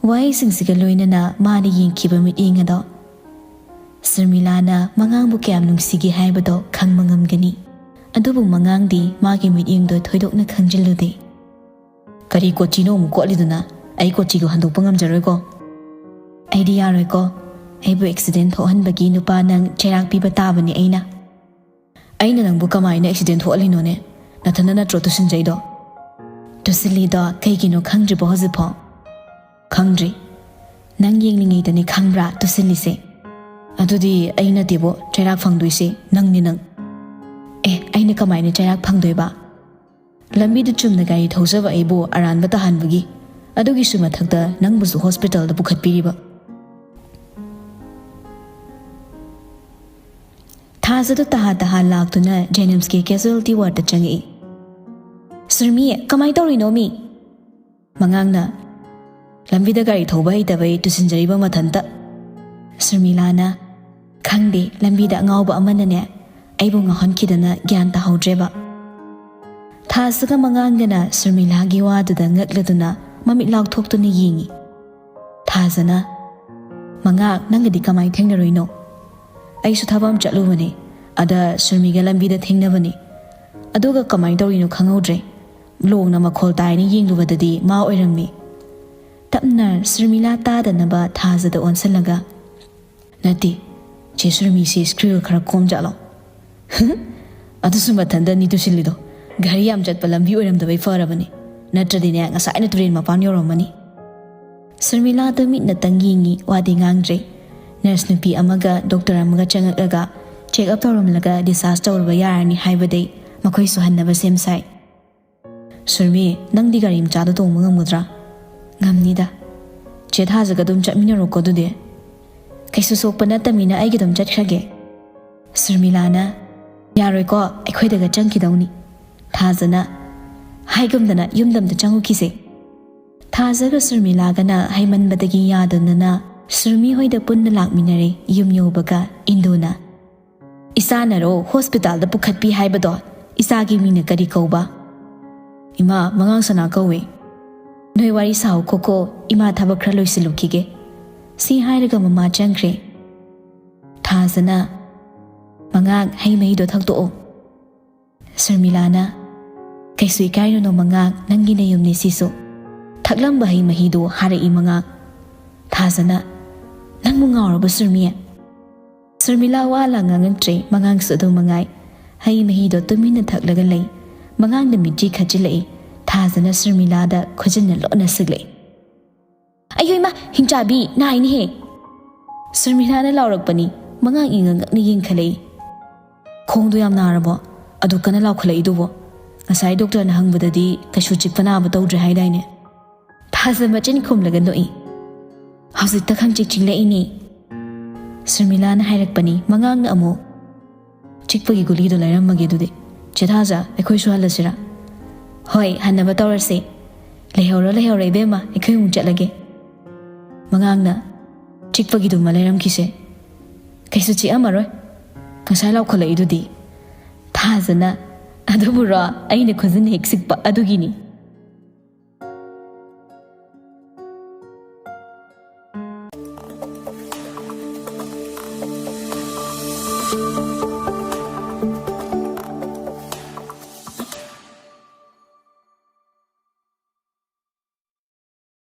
ꯋꯥꯍꯩꯁꯤꯡꯁꯤꯒ ꯂꯣꯏꯅꯅ ꯃꯥꯅ ꯌꯦꯡꯈꯤꯕ ꯃꯤꯠꯌꯦꯡ ꯑꯗꯣ ꯁꯨꯔꯃꯤꯂꯥꯅ ꯃꯉꯥꯡꯕꯨ ꯀꯌꯥꯝ ꯅꯨꯡꯁꯤꯒꯦ ꯍꯥꯏꯕꯗꯣ ꯈꯪꯕ ꯉꯝꯒꯅꯤ꯫ ꯑꯗꯨꯕꯨ ꯃꯉꯥꯡꯗꯤ ꯃꯥꯒꯤ ꯃꯤꯠꯌꯦꯡꯗꯣ ꯊꯣꯏꯗꯣꯛꯅ ꯈꯪꯖꯤꯜꯂꯨꯗꯦ꯫ "ꯀꯔꯤ ꯀꯣꯆꯤꯅꯣ ꯑꯃꯨꯛ ꯀꯣꯠꯂꯤꯗꯨꯅ? ꯑꯩ ꯀꯣꯆꯤꯗꯣ ꯍꯟꯗꯣꯛꯄ ꯉꯝꯖꯔꯣꯏꯀꯣ꯫" "ꯑꯩꯗꯤ ꯌꯥꯔꯣꯏꯀꯣ꯫ ꯑꯩꯕꯨ ꯑꯦꯛꯁꯤꯗꯦꯟ ꯊꯣꯛꯍꯟꯕꯒꯤ ꯅꯨꯄꯥ ꯅꯪ ꯆꯩꯔꯥꯛ ꯄꯤꯕ ꯇꯥꯕꯅꯦ ꯑꯩꯅ꯫" "ꯑꯩꯅ ꯅꯪꯕꯨ ꯀꯃꯥꯏꯅ ꯑꯦꯛꯁꯤꯗꯦꯟ ꯊꯣꯛꯍꯜꯂꯤꯅꯣꯅꯦ? ꯅꯊꯟꯗ ꯅꯠꯇ꯭ꯔꯣ ꯇꯨꯁꯤꯟꯖꯩꯗꯣ?" "ꯇꯨꯁꯤꯜꯂꯤꯗꯣ ꯀꯩꯒꯤꯅꯣ ꯈꯪꯗ꯭ꯔꯤꯕꯣ ꯍꯧꯖꯤꯛꯐꯥꯎ?" "ꯈꯪꯗ꯭ꯔꯤ꯫ ꯅꯪ ꯌꯦꯡꯂꯤꯉꯩꯗꯅꯦ ꯈꯪꯕ꯭ꯔꯥ ꯇꯨꯁꯤꯜꯂꯤꯁꯦ?" "ꯑꯗꯨꯗꯤ ꯑꯩ ꯅꯠꯇꯦꯕꯣ ꯆꯩꯔꯥꯛ ꯐꯪꯗꯣꯏꯁꯦ, ꯅꯪꯅꯤ ꯅꯪ꯫" "ꯑꯦ, ꯑꯩꯅ ꯀꯃꯥꯏꯅ ꯆꯩꯔꯥꯛ ꯐꯪꯗꯣꯏꯕ? ꯂꯝꯕꯤꯗ ꯆꯨꯝꯅ ꯒꯥꯔꯤ ꯊꯧꯖꯕ ꯑꯩꯕꯨ ꯑꯔꯥꯟꯕ ꯇꯥꯍꯟꯕꯒꯤ, ꯑꯗꯨꯒꯤꯁꯨ ꯃꯊꯛꯇ ꯅꯪꯕꯨꯁꯨ ꯍꯣꯁꯄꯤꯇꯥꯜꯗ ꯄꯨꯈꯠꯄꯤꯔꯤꯕ꯫" ꯊꯥꯖꯗ ꯇꯍꯥ ꯇꯍꯥ ꯂꯥꯛꯇꯨꯅ ꯖꯦꯅꯤꯝꯁꯀꯤ ꯀꯦꯖꯨꯋꯦꯜꯇꯤ ꯋꯥꯔꯗꯇ ꯆꯪꯉꯛꯏ꯫ "ꯁꯨꯔꯃꯤ, ꯀꯃꯥꯏꯅ ꯇꯧꯔꯤꯅꯣ ꯃꯤ?" ꯃꯉꯥꯡꯅ, "ꯂꯝꯕꯤꯗ ꯒꯥꯔꯤ ꯊꯧꯕ ꯍꯩꯇꯕꯩ ꯇꯨꯁꯤꯟꯖꯔꯤꯕ ꯃꯊꯟꯇ꯫" ꯁꯨꯔꯃꯤꯂꯥꯅ, "ꯈꯪꯗꯦ, ꯂꯝꯕꯤꯗ ꯑꯉꯥꯎꯕ ꯑꯃꯅꯅꯦ, ꯑꯩꯕꯨ ꯉꯥꯎꯍꯟꯈꯤꯗꯅ ꯒ꯭ꯌꯥꯟ ꯇꯥꯍꯧꯗ꯭ꯔꯦꯕ꯫ ꯊꯥꯖꯒ ꯃꯉꯥꯡꯒꯅ ꯁꯨꯔꯃꯤꯂꯥꯒꯤ ꯋꯥꯗꯨꯗ ꯉꯛꯂꯗꯨꯅ ꯃꯃꯤꯠ ꯂꯥꯎꯊꯣꯛꯇꯨꯅ ꯌꯦꯡꯉꯤ꯫ ꯊꯥꯖꯅ, "ꯃꯉꯥꯡ, ꯅꯪꯒꯗꯤ ꯀꯃꯥꯏꯅ ꯊꯦꯡꯅꯔꯨꯏꯅꯣ?" "ꯑꯩꯁꯨ ꯊꯕꯛ ꯑꯃ ꯆꯠꯂꯨꯕꯅꯦ, ꯑꯗ ꯁꯨꯔꯃꯤꯒ ꯂꯝꯕꯤꯗ ꯊꯦꯡꯅꯕꯅꯦ꯫ ꯑꯗꯨꯒ ꯀꯃꯥꯏꯅ ꯇꯧꯔꯤꯅꯣ ꯈꯪꯍꯧꯗ꯭ꯔꯦ, ꯂꯣꯡꯅ ꯃꯈꯣꯜ ꯇꯥꯏꯅ ꯌꯦꯡꯂꯨꯕꯗꯗꯤ ꯃꯥ ꯑꯣꯏꯔꯝꯃꯤ꯫" ꯇꯞꯅ ꯁꯨꯔꯃꯤꯂꯥ ꯇꯥꯗꯅꯕ ꯊꯥꯖꯗ ꯑꯣꯟꯁꯤꯜꯂꯒ, "ꯅꯠꯇꯦ, ꯆꯦ ꯁꯨꯔꯃꯤꯁꯤ ꯁ꯭ꯀ꯭ꯔꯤꯜ ꯈꯔ ꯀꯣꯝ ꯖꯥꯠꯂꯣ? ꯑꯗꯨꯁꯨ ꯃꯊꯟꯗꯅꯤ ꯇꯨꯁꯤꯜꯂꯤꯗꯣ꯫ ꯒꯥꯔꯤ ꯌꯥꯝ ꯆꯠꯄ ꯂꯝꯕꯤ ꯑꯣꯏꯔꯝꯗꯕꯩ ꯐꯔꯕꯅꯤ, ꯅꯠꯇ꯭ꯔꯗꯤꯅꯦ ꯉꯁꯥꯏꯅ ꯇꯨꯔꯦꯟ ꯃꯄꯥꯟ ꯌꯧꯔꯝꯃꯅꯤ꯫" ꯁꯨꯔꯃꯤꯂꯥꯗ ꯃꯤꯠꯅꯇꯪ ꯌꯦꯡꯉꯤ, ꯋꯥꯗꯤ ꯉꯥꯡꯗ꯭ꯔꯦ꯫ ꯅꯔꯁ ꯅꯨꯄꯤ ꯑꯃꯒ ꯗꯣꯛꯇꯔ ꯑꯃꯒ ꯆꯪꯉꯛꯂꯒ ꯆꯦꯛ ꯑꯞ ꯇꯧꯔꯝꯂꯒ ꯗꯤꯁꯆꯥꯔꯖ ꯇꯧꯔꯕ ꯌꯥꯔꯅꯤ ꯍꯥꯏꯕꯗꯩ ꯃꯈꯣꯏꯁꯨ ꯍꯟꯅꯕ ꯁꯦꯝ ꯁꯥꯏ꯫ "ꯁꯨꯔꯃꯤ, ꯅꯪꯗꯤ ꯒꯥꯔꯤ ꯃꯆꯥꯗꯣ ꯇꯣꯡꯕ ꯉꯝꯒꯗ꯭ꯔꯥ?" "ꯉꯝꯅꯤꯗ꯫ ꯆꯦ ꯊꯥꯖꯒ ꯑꯗꯨꯝ ꯆꯠꯃꯤꯟꯅꯔꯣꯀꯣ ꯑꯗꯨꯗꯤ꯫ ꯀꯩꯁꯨ ꯁꯣꯛꯄ ꯅꯠꯇꯃꯤꯅ ꯑꯩꯒꯤ ꯑꯗꯨꯝ ꯆꯠꯈ꯭ꯔꯒꯦ꯫" ꯁꯨꯔꯃꯤꯂꯥꯅ, "ꯌꯥꯔꯣꯏꯀꯣ, ꯑꯩꯈꯣꯏꯗꯒ ꯆꯪꯈꯤꯗꯧꯅꯤ꯫" ꯊꯥꯖꯅ, "ꯍꯥꯏꯒꯨꯝꯗꯅ ꯌꯨꯝꯗ ꯑꯝꯇ ꯆꯪꯉꯨꯈꯤꯁꯦ꯫" ꯊꯥꯖꯒ ꯁꯨꯔꯃꯤꯂꯥꯒꯅ ꯍꯥꯏꯃꯟꯕꯗꯒꯤ ꯌꯥꯗꯗꯨꯅ ꯁꯨꯔꯃꯤ ꯍꯣꯏꯗ ꯄꯨꯟꯅ ꯂꯥꯛꯃꯤꯟꯅꯔꯦ꯫ ꯌꯨꯝ ꯌꯧꯕꯒ ꯏꯟꯗꯨꯅ, "ꯏꯆꯥꯅꯔꯣ ꯍꯣꯁꯄꯤꯇꯥꯜꯗ ꯄꯨꯈꯠꯄꯤ ꯍꯥꯏꯕꯗꯣ? ꯏꯆꯥꯒꯤ ꯃꯤꯡꯅ ꯀꯔꯤ ꯀꯧꯕ?" "ꯏꯃꯥ, ꯃꯉꯥꯡ ꯁꯅꯥ ꯀꯧꯋꯦ꯫" "ꯅꯣꯏ ꯋꯥꯔꯤ ꯁꯥꯎ ꯈꯣꯀꯣ, ꯏꯃꯥ ꯊꯕꯛ ꯈꯔ ꯂꯣꯏꯁꯤꯜꯂꯨꯈꯤꯒꯦ꯫" ꯁꯤ ꯍꯥꯏꯔꯒ ꯃꯃꯥ ꯆꯪꯈ꯭ꯔꯦ꯫ ꯊꯥꯖꯅ, "ꯃꯉꯥꯡ, ꯍꯩ ꯃꯍꯤꯗꯣ ꯊꯛꯇꯣꯛꯑꯣ꯫" ꯁꯨꯔꯃꯤꯂꯥꯅ, "ꯀꯩꯁꯨ ꯏꯀꯥꯏꯔꯨꯅꯣ ꯃꯉꯥꯡ, ꯅꯪꯒꯤ ꯅꯌꯨꯝꯅꯤ ꯁꯤꯁꯨ꯫" ꯊꯛꯂꯝꯕ ꯍꯩ ꯃꯍꯤꯗꯣ ꯍꯥꯔꯛꯏ ꯃꯉꯥꯡ꯫ ꯊꯥꯖꯅ, "ꯅꯪꯕꯨ ꯉꯥꯎꯔꯕ ꯁꯨꯔꯃꯤ?" ꯁꯨꯔꯃꯤꯂꯥ ꯋꯥ ꯂꯥꯡ ꯉꯥꯡꯉꯛꯇ꯭ꯔꯦ, ꯃꯉꯥꯡꯁꯨ ꯑꯗꯨꯝ ꯃꯉꯥꯏ꯫ ꯍꯩ ꯃꯍꯤꯗꯣ ꯇꯨꯃꯤꯟꯅ ꯊꯛꯂꯒ ꯂꯩ꯫ ꯃꯉꯥꯡꯗ ꯃꯤꯠꯆꯤ ꯈꯠꯆꯤꯜꯂꯛꯏ꯫ ꯊꯥꯖꯅ ꯁꯨꯔꯃꯤꯂꯥꯗ ꯈꯨꯖꯤꯟꯅ ꯂꯣꯟꯅ ꯁꯤꯛꯂꯛꯏ꯫ "ꯑꯌꯣ ꯏꯃꯥ, ꯍꯤꯡꯆꯥꯕꯤ, ꯅꯥꯏꯅꯦꯍꯦ!" ꯁꯨꯔꯃꯤꯂꯥꯅ ꯂꯥꯎꯔꯛꯄꯅꯤ꯫ ꯃꯉꯥꯡ ꯏꯉꯛ ꯉꯛꯅ ꯌꯦꯡꯈꯠꯂꯛꯏ꯫ "ꯈꯣꯡꯗꯣ ꯌꯥꯝ ꯅꯥꯔꯕꯣ? ꯑꯗꯨ ꯀꯟꯅ ꯂꯥꯎꯈꯠꯂꯛꯏꯗꯨꯕꯣ? ꯉꯁꯥꯏ ꯗꯣꯛꯇꯔꯅ ꯍꯪꯕꯗꯗꯤ ꯀꯩꯁꯨ ꯆꯤꯛꯄ ꯅꯥꯕ ꯇꯧꯗ꯭ꯔꯦ ꯍꯥꯏꯗꯥꯏꯅꯦ?" ꯊꯥꯖ ꯃꯆꯤꯟ ꯈꯨꯝꯂꯒ ꯅꯣꯛꯏ꯫ "ꯍꯧꯖꯤꯛꯇ ꯈꯪꯆꯤꯛ ꯆꯤꯛꯂꯛꯏꯅꯦ꯫" ꯁꯨꯔꯃꯤꯂꯥꯅ ꯍꯥꯏꯔꯛꯄꯅꯤ꯫ ꯃꯉꯥꯡꯅ ꯑꯃꯨꯛ, "ꯆꯤꯛꯄꯒꯤ ꯒꯨꯂꯤꯗꯣ ꯂꯩꯔꯝꯃꯒꯦ ꯑꯗꯨꯗꯤ꯫ ꯆꯦ ꯊꯥꯖ, ꯑꯩꯈꯣꯏꯁꯨ ꯍꯜꯂꯁꯤꯔꯥ?" "ꯍꯣꯏ, ꯍꯟꯅꯕ ꯇꯧꯔꯁꯦ꯫ ꯂꯩꯍꯧꯔꯣ, ꯂꯩꯍꯧꯔꯣ ꯏꯕꯦꯝꯃ, ꯑꯩꯈꯣꯏ ꯑꯃꯨꯛ ꯆꯠꯂꯒꯦ꯫" ꯃꯉꯥꯡꯅ, "ꯆꯤꯛꯄꯒꯤꯗꯨꯃ ꯂꯩꯔꯝꯈꯤꯁꯦ꯫ ꯀꯩꯁꯨ ꯆꯤꯛꯑꯝꯃꯔꯣꯏ꯫" ꯉꯁꯥꯏ ꯂꯥꯎꯈꯠꯂꯛꯏꯗꯨꯗꯤ꯫ ꯊꯥꯖꯅ꯫ ꯑꯗꯨꯕꯨꯔꯣ, ꯑꯩꯅ ꯈꯨꯖꯤꯟ ꯍꯦꯛ ꯁꯤꯛꯄ ꯑꯗꯨꯒꯤꯅꯤ꯫